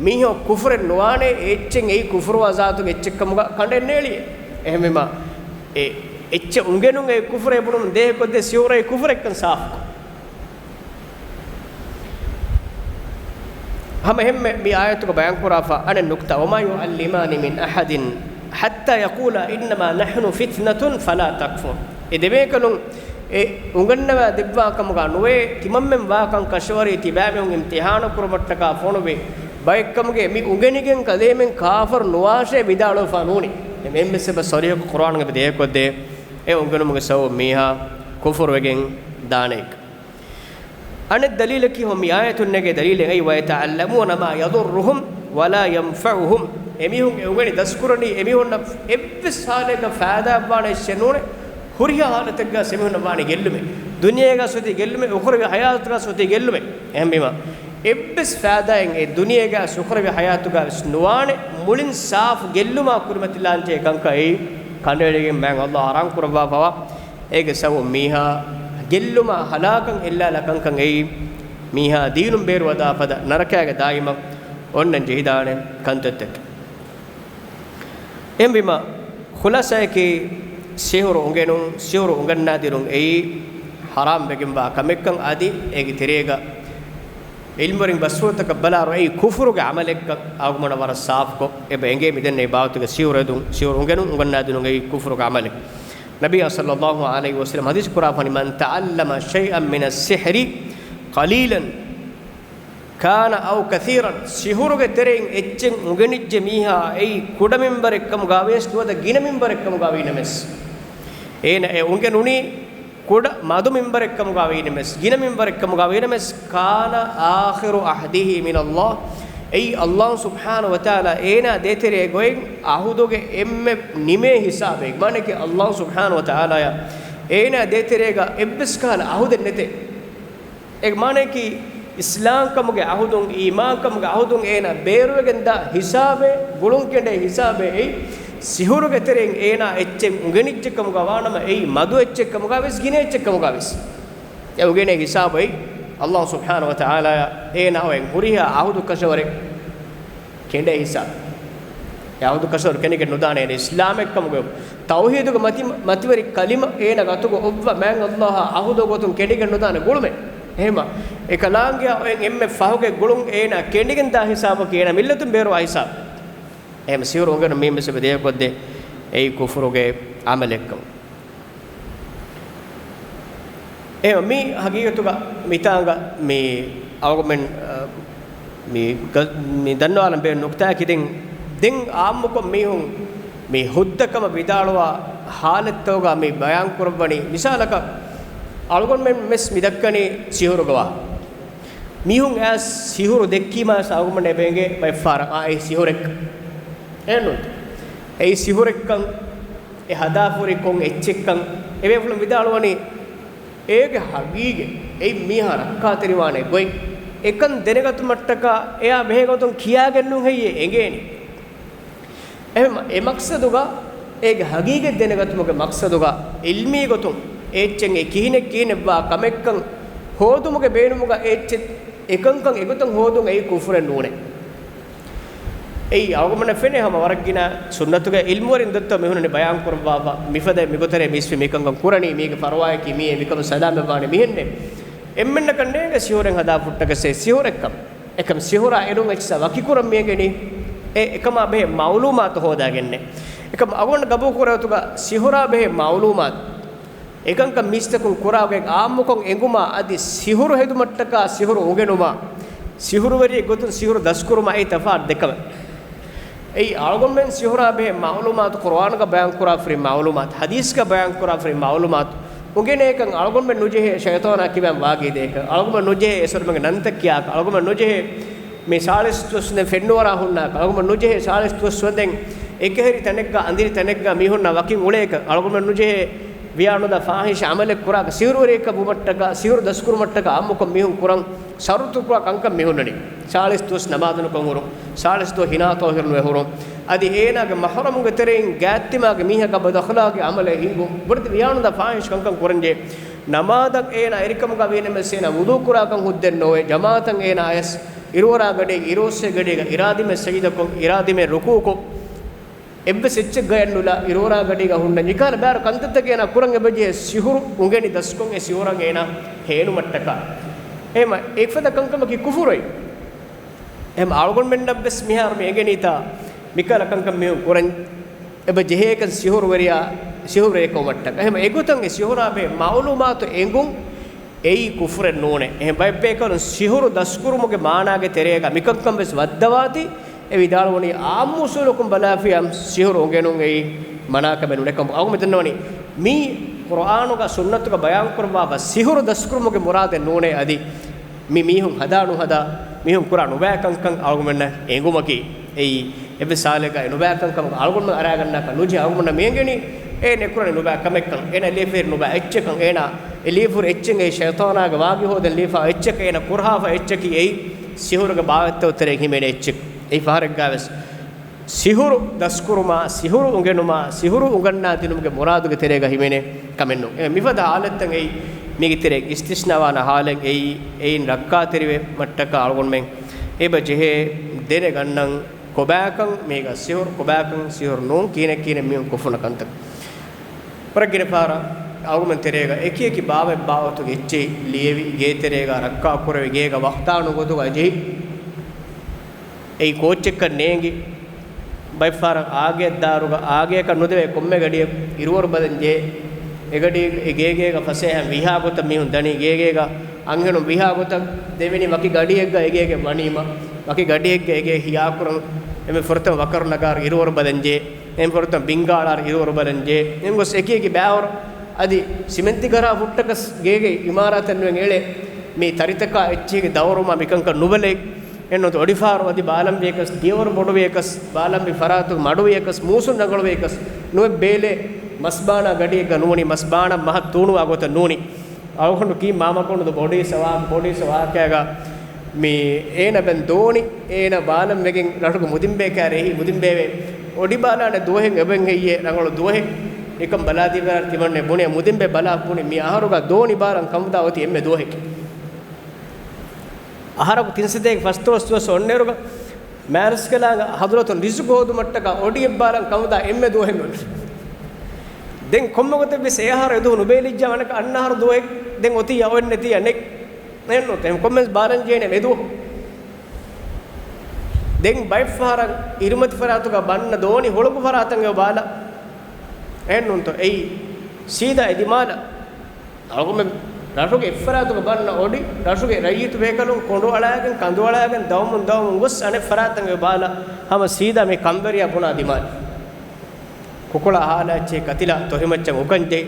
މީހަކު ކުފުރެއް ނުވާނެ، އެއްޗެއް އެއީ ކުފުރުވާ ޒާތުގެ އެއްޗެއް ކަމުގަ ކަނޑައެއް ނޭޅިއޭ. އެހެންވީމަ، އެ އެއްޗެއް އުނގެނުން އެ ކުފުރޭ ބުނުމުން ދޭހަކޮށްދޭ ސިހުރު އެއީ ކުފުރެއްކަން ސާފުކޮށް. ހަމަ އެހެންމެ މި އާޔަތުގަ ބަޔާންކުރާފަ އަނެއް ނުކުތާ، وما يعلمان من أحد حتى يقولا إنما نحن فتنة فلا تكفر. އެ ދެބޭކަލުން އެ އުނގަންނަވާ ދެއްވާ ކަމުގަ ނުވޭ، ތިމަންމެން ވާކަން ކަށަވަރީ ތިބާމީހުން އިމްތިޙާނު ކުރުމަށްޓަކާ ފޮނުވި ބައެއްކަމުގެ މި އުނގެނިގެން ކަލޭމެން ކާފަރު ނުވާށޭ ވިދާޅުވެފަ ނޫނީ. އެ އެންމެސް އެބަ ޞަރީޙު ޤުރުއާނުގަ ދޭހަކޮށްދޭ އެ އުނގެނުމުގެ ސަބަބުން މީހާ ކުފުރުވެގެން ދާނެ. އަނެއް ދަލީލަކީ ހޮ މި އާޔަތުންނެގޭ ދަލީލެއް އެއީ، ويتعلمون ما يضرهم ولا ينفعهم. އެމީހުން އެ އުނގެނި ދަސްކުރަނީ އެމީހުންނަށް އެއްވެސް ހާލެއްގަ ފާއިދާއަށްވާނެ އެއްޗެއް ނޫނޭ. ހުރިހާ ހާލަތެއްގަ އެމީހުންނަށް ވާނީ ގެއްލުމެއް. ދުނިޔޭގަ ސޮތީ ގެއްލުމެއް، އުޚްރަވީ ޙަޔާތުގަ ސޮތީ ގެއްލުމެއް. އެހެންވީމަ، އެއްވެސް ފާއިދާއެއް އެ ދުނިޔޭގަ އުޚްރަވީ ޙަޔާތުގަ ވެސް ނުވާނެ. މުޅިން ސާފު ގެއްލުމާ ކުރިމަތިލާންޖެހޭ ކަންކަން އެއީ ކަނޑައެޅިގެން މާތް އައްލާހު ޙަރާމް ކުރައްވާފަވާ އޭގެ ސަބަބުން މީހާ ގެއްލުމާ ހަލާކަށް އެއްލާލާ ކަންކަން އެއީ، މީހާ ދީނުން ބޭރުވެދާ ފަދަ ނަރަކައިގަ ދާއިމަށް އޮންނަން ޖެހިދާނެ ކަންތައްތަކެއް. އެހެންވީމަ، ޚުލާޞާއަކީ، ސިހުރު އުނގެނުން، ސިހުރު އުނގަންނާދިނުން އެއީ ޙަރާމް ވެގެންވާ ކަމެއްކަން އަދި އޭގެ ތެރޭގަ ޢިލްމުވެރިން ބަސްފުޅުތަކަށް ބަލާއިރު އެއީ ކުފުރުގެ ޢަމަލެއްކަން އަޅުގަނޑުމެންނަށް ވަރަށް ސާފުކޮށް އެބަ އެނގޭ. މިދެންނެވި ބާވަތުގެ ސިހުރު ހެދުން، ސިހުރު އުނގެނުން، އުނގަންނާދިނުން އެއީ ކުފުރުގެ ޢަމަލެއް. ނަބިއްޔާ ޞައްލައްލާހު ޢަލައިހި ވަސައްލަމަ ޙަދީޘް ކުރާފަނި، "من تعلم شيئا من السحر قليلا كان أو كثيرا." ސިހުރުގެ ތެރެއިން އެއްޗެއް އުނގެނިއްޖެ މީހާ، އެއީ ކުޑަ މިންވަރެއްކަމުގަވިޔަސް ނުވަތަ ގިނަ މިންވަރެއްކަމުގަވީނަމަވެސް، އޭނަ އެ އުނގެނުނީ ކުޑަ މަދު މިންވަރެއްކަމުގަވީނަމަވެސް، ގިނަ މިންވަރެއްކަމުގަވީނަމަވެސް، كان آخر عهده من الله، އެއީ ﷲ ސުބްޙާނަހޫ ވަތަޢާލާ އޭނާ ދޭތެރޭ ގޮތް ޢަހުދުގެ އެންމެ ނިމޭ ހިސާބެއް. މާނައަކީ ﷲ ސުބްޙާނަހޫ ވަތަޢާލާއާ އޭނާ ދޭތެރޭގަ އެއްވެސް ކަހަލަ ޢަހުދެއް ނެތޭ. އޭގެ މާނައަކީ، އިސްލާމްކަމުގެ ޢަހުދުން، އީމާންކަމުގެ ޢަހުދުން އޭނާ ބޭރުވެގެން ދާ ހިސާބެއް، ގުޅުން ކެނޑޭ ހިސާބެއް އެއީ، ސިހުރުގެ ތެރެއިން އޭނާ އެއްޗެއް އުނގެނިއްޖެކަމުގަ ވާނަމަ، އެއީ މަދު އެއްޗެއްކަމުގަވެސް، ގިނަ އެއްޗެއްކަމުގަވެސް. އެ އުނގެނޭ ހިސާބު އެއީ، ﷲ ސުބްޙާނަހޫ ވަތަޢާލާއާ އޭނާ އޮތް ހުރިހާ ޢަހުދު ކަށަވަރެއް ކެނޑޭ ހިސާބު. އެ ޢަހުދު ކަށަވަރު ކެނޑިގެން ނުދާނެ. އޭނަ އިސްލާމެއްކަމުގައި ތައުޙީދުގެ މަތި-، މަތިވެރި ކަލިމަ އޭނަ ގަތުގަ އޮއްވަ މާތް ﷲ އާ ޢަހުދު ގޮތުން ކެނޑިގެން ނުދާނެ ގުޅުމެއް. އެހެމަ އެކަލާނގެއާ އޮތް އެންމެ ފަހުގެ ގުޅުން އޭނަ ކެނޑިގެން ދާ ހިސާބަކީ އޭނަ މިއްލަތުން ބޭރުވާ ހިސާބު. އެހެމަ ސިހުރު އުނގެނުން މީންވެސް އެބަ ދެއަތްކޮށްދޭ އެއީ ކުފުރުގެ ޢަމަލެއްކަން. އެ މި ހަގީގަތުގަ މިތާނގަ މި އަޅުގަނޑުމެން، އަ، މި ގަ-، މި ދަންނަވާލަން ބޭނުން ނުކުތާއަކީ ދެން، ދެން ޢާއްމުކޮށް މީހުން މި ހުއްދަ ކަމަށް ވިދާޅުވާ ޙާލަތްތަކުގަ މި ބަޔާން ކުރައްވަނީ، މިސާލަކަށް އަޅުގަނޑުމެން ވެސް މި ދައްކަނީ ސިހުރުގަވާ. މީހުން އައިސް ސިހުރު ދެއްކީމާ އަޅުގަނޑުމެން އެބަ އެނގޭ ބައެއްފަހަރަށް އާ އެ ސިހުރެއް. އެހެންނު؟ އެއީ ސިހުރެއްކަން، އެ ހަދާފަ ހުރީ ކޮން އެއްޗެއްކަން. އެބޭފުޅުން ވިދާޅުވަނީ، އޭގެ ހަގީގަތް އެއީ މީހާ ރައްކާތެރިވާނެ ގޮތް. އެކަން ދެނެގަތުމަށްޓަކާ އެއާ ބެހޭ ގޮތުން ކިޔާގެންނޫން ހެއްޔޭ އެނގޭނީ. އެހެން އެ މަޤްޞަދުގަ، އޭގެ ހަގީގަތް ދެނެގަތުމުގެ މަޤްޞަދުގަ، ޢިލްމީ ގޮތުން އެ އެއްޗެއް އެ ކިހިނެއް ކިހިނެއްވާ ކަމެއްކަން ހޯދުމުގެ ބޭނުމުގަ އެ އެއްޗެއް އެކަންކަން އެގޮތަށް ހޯދުން އެއީ ކުފުރެއް ނޫނޭ. އެއީ އަޅުގަނޑުމެންނަށް ފެނޭ ހަމަ ވަރަށް ގިނަ ސުންނަތުގެ ޢިލްމުވެރިން ދޮއްތޯ މިހުންނަނީ ބަޔާން ކުރައްވާފަ، މިފަދަ މިގޮތަށް މީސްވި މިކަންކަން ކުރަނީ، މީގެ ފަރުވާއަކީ މިއޭ، މިކަމުން ސަލާމަތްވާނީ މިހެންނޭ. އެންމެންނަކަށް ނޭނގެ ސިހުރެއް ހަދާފަ ހުއްޓަކަސް ސިހުރެއްކަން. އެކަމް ސިހުރާ އެނޫން އެއްޗިއްސާ ވަކިކުރަން މިއެނގެނީ. އެ އެކަމާ ބެހޭ މަޢުލޫމާތު ހޯދާގެންނޭ. އެކަމް އަޅުގަނޑު ގަބޫލު ކުރޭ ގޮތުގަ ސިހުރާ ބެހޭ މަޢުލޫމާތު އެކަންކަން މީސްތަކުން ކުރާގޮތް ޢާއްމުކޮށް އެނގުމާ އަދި ސިހުރު ހެދުމަށްޓަކާ ސިހުރު އުނގެނުމާ، ސިހުރުވެރިއެއް ގޮތުން ސިހުރު ދަސްކުރުމާ އެއީ ތަފާތު ދެކަމެއް. އެއީ އަޅުގަނޑުމެން ސިހުރާ ބެހޭ މަޢުލޫމާތު، ޤުރުއާނުގަ ބަޔާންކުރާފަ ހުރި މަޢުލޫމާތު، ޙަދީޘްގަ ބަޔާންކުރާފަ ހުރި މަޢުލޫމާތު އުނގެނޭކަން އަޅުގަނޑުމެން ނުޖެހޭ ޝައިޠާނާ ކިބައިން ވާގި ދޭކަށް، އަޅުގަނޑުމެން ނުޖެހޭ އެސޮރުމެންގެ ނަންތައް ކިޔާކަށް، އަޅުގަނޑުމެން ނުޖެހޭ މި ސާޅީސް ދުވަސް ވަންދެން ފެންނުވަރާ ހުންނާކަށް، އަޅުގަނޑުމެން ނުޖެހޭ ސާޅީސް ދުވަސް ވަންދެން އެކަހެރި ތަނެއްގަ އަނދިރި ތަނެއްގަ މީހުންނާ ވަކިން އުޅޭކަށް، އަޅުގަނޑުމެން ނުޖެހޭ ވިޔާނުދާ ފާޙިޝް ޢަމަލެއް ކުރާކަށް، ސިހުރުވެރިއެއްކަން ވުމަށްޓަކާ، ސިހުރު ދަސްކުރުމަށްޓަކާ ޢާއްމުކޮށް މީހުން ކުރަން ޝަރުޠު ކުރާ ކަންކަން މި ހުންނަނީ. ސާޅީސް ދުވަސް ނަމާދު ނުކޮށް ހުރުން، ސާޅީސް ދުވަހު ހިނާ ޠާހިރު ނުވެ ހުރުން، އަދި އޭނާގެ މަޙްރަމުގެ ތެރެއިން ގާތްތިމާގެ މީހަކާ ބަދަޚްލާޤީ ޢަމަލެއް ހިންގުން، ބުރަދި ވިޔާނުދާ ފާޙިޝް ކަންކަން ކުރަންޖެހޭ. ނަމާދަށް އޭނާ އެރިކަމުގަ ވީނަމަވެސް އޭނާ ވުޟޫ ކުރާކަން ހުއްދައެއް ނޯވޭ. ޖަމާޢަތަށް އޭނާ އައިސް އިރުއަރާ ގަޑީގަ އިރުއޮއްސޭ ގަޑީގަ އިރާދައިން ސަޖިދަކޮށް، އިރާދައިން ރުކޫޢުކޮށް، އެއްވެސް އެއްޗެއް ގަޔަށް ނުލާ އިރުއަރާ ގަޑީގަ ހުންނަ މިކަހަލަ ބާރު ކަންތައްތަކެއް އޭނާ ކުރަން އެބަޖެހޭ، ސިހުރު އުނގެނި ދަސްކޮށް އެ ސިހުރަށް އޭނާ ހޭނުމަށްޓަކާ. އެހެމަ އެފަދަ ކަންކަމަކީ ކުފުރު. އެހެމަ އަޅުގަނޑުމެންނަށްވެސް މިހާރު މި އެނގެނީތާ މިކަހަލަ ކަންކަން މީހުން ކުރަން އެބަ ޖެހޭކަން ސިހުރުވެރިޔާ، ސިހުރުވެރިޔަކަށް ވުމަށްޓަކާ. އެހެމަ އެގޮތަށް އެ ސިހުރާ ބެހޭ މަޢުލޫމާތު އެނގުން އެއީ ކުފުރެއް ނޫނޭ. އެހެން ބައެއް ބޭކަލުން ސިހުރު ދަސްކުރުމުގެ މާނާގެ ތެރޭގަ މިކަންކަން ވެސް ވައްދަވާތީ، އެ ވިދާޅުވަނީ އާއްމު އުސޫލަކުން ބަލާފިޔަ ސިހުރު އުނގެނުން އެއީ މަނާކަމެއް ނޫނޭ. އަޅުގަނޑު ދަންނަވަނީ މީ ޤުރުއާނުގަ ސުންނަތުގަ ބަޔާންކުރައްވާފަ ސިހުރު ދަސްކުރުމުގެ މުރާދެއް ނޫނޭ. އަދި މި މީހުން ހަދާ ނުހަދާ، މީހުން ކުރާ ނުބައި ކަންކަން އަޅުގަނޑުމެންނަށް އެނގުމަކީ، އެއީ އެއްވެސް ހާލެއްގަ އެ ނުބައި ކަންކަމަކަށް އަޅުގަނޑުމެން އަރާގަންނާކަށް ނުޖެހޭ. އަޅުގަނޑުމެންނަށް މިއެނގެނީ އޭނަ އެ ކުރަނީ ނުބައި ކަމެއްކަން، އޭނަ ލިޔެފަ ހުރި ނުބައި އެއްޗެއްކަން، އޭނަ އެ ލިޔެފަ ހުރި އެއްޗެއް އެއީ ޝައިޠާނާގެ ވާގި ހޯދަން ލިޔެފަ އެއްޗެއް، އޭނަ ކުރަހާފަ އެއްޗަކީ އެއީ ސިހުރުގެ ބާވަތްތައް ތެރެއިން ހިމެނޭ އެއްޗެއް. އެއީ ފަހަރެއްގަވެސް ސިހުރު ދަސްކުރުމާ، ސިހުރު އުނގެނުމާ، ސިހުރު އުނގަންނާ ދިނުމުގެ މުރާދުގެ ތެރޭގަ ހިމެނޭ ކަމެއް ނޫން. އެ މިފަދަ ހާލަތްތައް އެއީ މީގެ ތެރޭ އިސްތިސްނާވާނަ ހާލެއް އެއީ، އެއިން ރައްކާތެރިވެ މަށްޓަކާ އަޅުގަނޑުމެން އެބަ ޖެހޭ ދެނެގަންނަން ކޮބާކަން މީގަ ސިހުރު، ކޮބާކަން ސިހުރު ނޫން، ކިހިނެއް ކިހިނެއް މީހުން ކުފުނަ ކަންތައް. ވަރަށް ގިނަ ފަހަރަށް އަޅުގަނޑު ތެރޭގަ އެކި އެކި ބާވަތް ބާވަތުގެ އެއްޗެހި ލިޔެވި، ގޭތެރޭގަ ރައްކާކުރެވި، ގޭގަ ވައްކާނު ގޮތުގަ ޖެހި، އެއީ ކޯއްޗެއްކަން ނޭނގި، ބައެއްފަހަރަށް އާގެއަށް ދާއިރުގަ އާގެއަކަށް ނުދެވޭ ކޮންމެ ގަޑިއެއް އިރުއޮރު ބަލަން ޖެހޭ. އެ ގަޑި އެ ގޭގޭގަ ފަސޭހައިން ވީހާ ގޮތަށް މީހުން ދަނީ، ގޭގޭގަ އަންހެނުން ވީހާ ގޮތަށް ދެވެނީ ވަކި ގަޑިއެއްގަ އެގޭގެ ވަނީމަ، ވަކި ގަޑިއެއްގަ އެގޭ ހިޔާކުރަން، އެންމެ ފުރަތަމަ ވަކަރު ނަގާރު އިރުއޮރު ބަލަން ޖެހޭ. އެންމެ ފުރަތަމަ ބިންގާޅާރު އިރުއޮރު ބަލަން ޖެހޭ. އެންމެ ގޮސް އެކި އެކި ބައިވަރު އަދި ސިމެންތި ގަރާ ފުއްޓަކަސް ގޭގެ އިމާރާތެއް ނުވެން އެޅޭ. މި ތަރިތަކާ އެއްޗެހިގެ ދައުރުމާ މިކަންކަން ނުބަލައި. އެންނުތު އޮޑިފާރު އަދި ބާލަން ވިޔަކަސް، ދިޔަވަރު ބޮޑު ވިޔަކަސް، ބާލަން ވި ފަރާތުގެ މަޑު ވިޔަކަސް، މޫސުން ރަނގަޅު ވިޔަކަސް ނުވެ ބޭލޭ. މަސްބާނާ ގަޑިއެއްގަ ނޫނީ، މަސްބާނަ މަހަށް ތޫނުވާ ގޮތަށް ނޫނީ. އަޅުގަނޑު ކީ މާމަކޮނޑު ބޮޑީސް ވާ-، ބޮޑީސް ވާހަކައިގަ މި އޭނަ ބެން ދޯނި، އޭނަ ބާލަން ވެގެން ރަށުގެ މުދިންބޭ ކާރޭ އެހީ، މުދިންބޭވެ އޮޑި ބާލާނެ ދުވަހެއް އެބައިން ހެއްޔޭ ރަނގަޅު ދުވަހެއް. ނިކަން ބަލާދީފަރާ ތިމަންނެ ބުނޭ، މުދިންބޭ ބަލާ ބުނި، މި އަހަރުގަ ދޯނި ބާލަން ކަމުދާ އޮތީ އެންމެ ދުވަހެކޭ. އަހަރަކު ތިން ސަތޭކަ ފަސްދޮޅަސް ދުވަސް އޮންނައިރުގަ މާރަސްކަލާނގެ ހަޟްރަތުން ރިޒުޤު ހޯދުމަށްޓަކާ އޮޑިއެއް ބާލަން ކަމުދާ އެންމެ ދުވަހެއް ނޫން. ދެން ކޮންމެ ގޮތެއް ވެސް އެ އަހަރު އެދުވަހު ނުބޭލިއްޖާ ވަނަކަ އަންނަ އަހަރު ދުވަހެއް ދެން އޮތިއްޔާ އޮތް ނެތިއްޔާ ނެތް. އެހެންނު ކޮންމެސް ބާލަން ޖެހޭނެ އެދުވަހު. ދެން ބައެއްފަހަރަށް އިރުމަތި ފަރާތުގަ ބަންނަ ދޯނި ހުޅަނގު ފަރާތަށް އެބަ ބާލާ. އެހެންނުންތޯ އެއީ ސީދާ އެދިމާލަށް. އަޅުގަނޑުމެން ރަށުގެ އެއްފަރާތުގަ ބަންނަ އޮޑި، ރަށުގެ ރައްޔިތު ބޭކަލުން ކޮނޑު އަޅާގެން، ކަނދު އަޅާގެން، ދައުމުން ދައުމުން ގޮސް އަނެއް ފަރާތަށް އެބަ ބާލާ. ހަމަ ސީދާ މި ކަންވެރިޔާ ބުނާ ދިމާލަށް. ކުކުޅާ ހާލާ އެއްޗެހި ކަތިލާ ތޮހިމައްޗަށް އުކަން ޖެހި،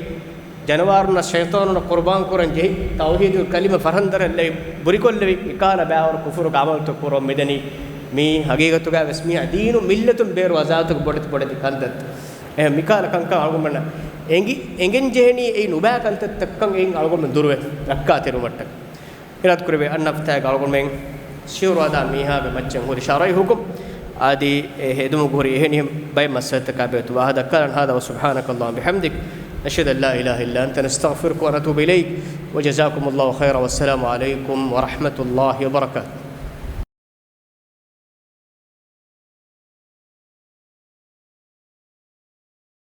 ޖަނަވާރުންނަށް ޝައިޠާނުންނަށް ޤުރުބާން ކުރަން ޖެހި، ތައުޙީދުލް ކަލިމަ ފަށަންދަރަށް ލެވި، ބުރިކޮށްލެވި، މިކާލަ ބައިވަރު ކުފުރުގެ ޢަމަލުތައް ކުރަން މިދަނީ. މީ ހަގީގަތުގައި ވެސް މީހާ ދީނު މިއްލަތުން ބޭރު އަޒާތުގެ ބޮޑެތި ބޮޑެތި ކަންތައްތައް. އެހެން މިކާލަ ކަންކަން އަޅުގަނޑުމެންނަށް އެނގި، އެނގެން ޖެހެނީ އެއީ ނުބައި ކަންތައްތައްކަން އެއިން އަޅުގަނޑުމެން ދުރުވެ ރައްކާތެރިވުމަށްޓަކައި. އިރާދަކުރެވޭ އަންނަ ހަފްތާގަ އަޅުގަނޑުމެން ސިހުރު އަދާ މީހާގެ މައްޗަށް ހުރި ޝަރުޢީ ޙުކުމް އަދި އެ ހެދުމުގެ ހުރި އެހެނިހެން ބައެއް މައްސަލަތަކާ ބެހޭ ވާހަކަ ދައްކާލަން. هذا وسبحانك اللهم بحمدك، نشهد أن لا إله إلا أنت، نستغفرك ونتوب إليك، وجزاكم الله خيرا، والسلام عليكم ورحمة الله وبركاته.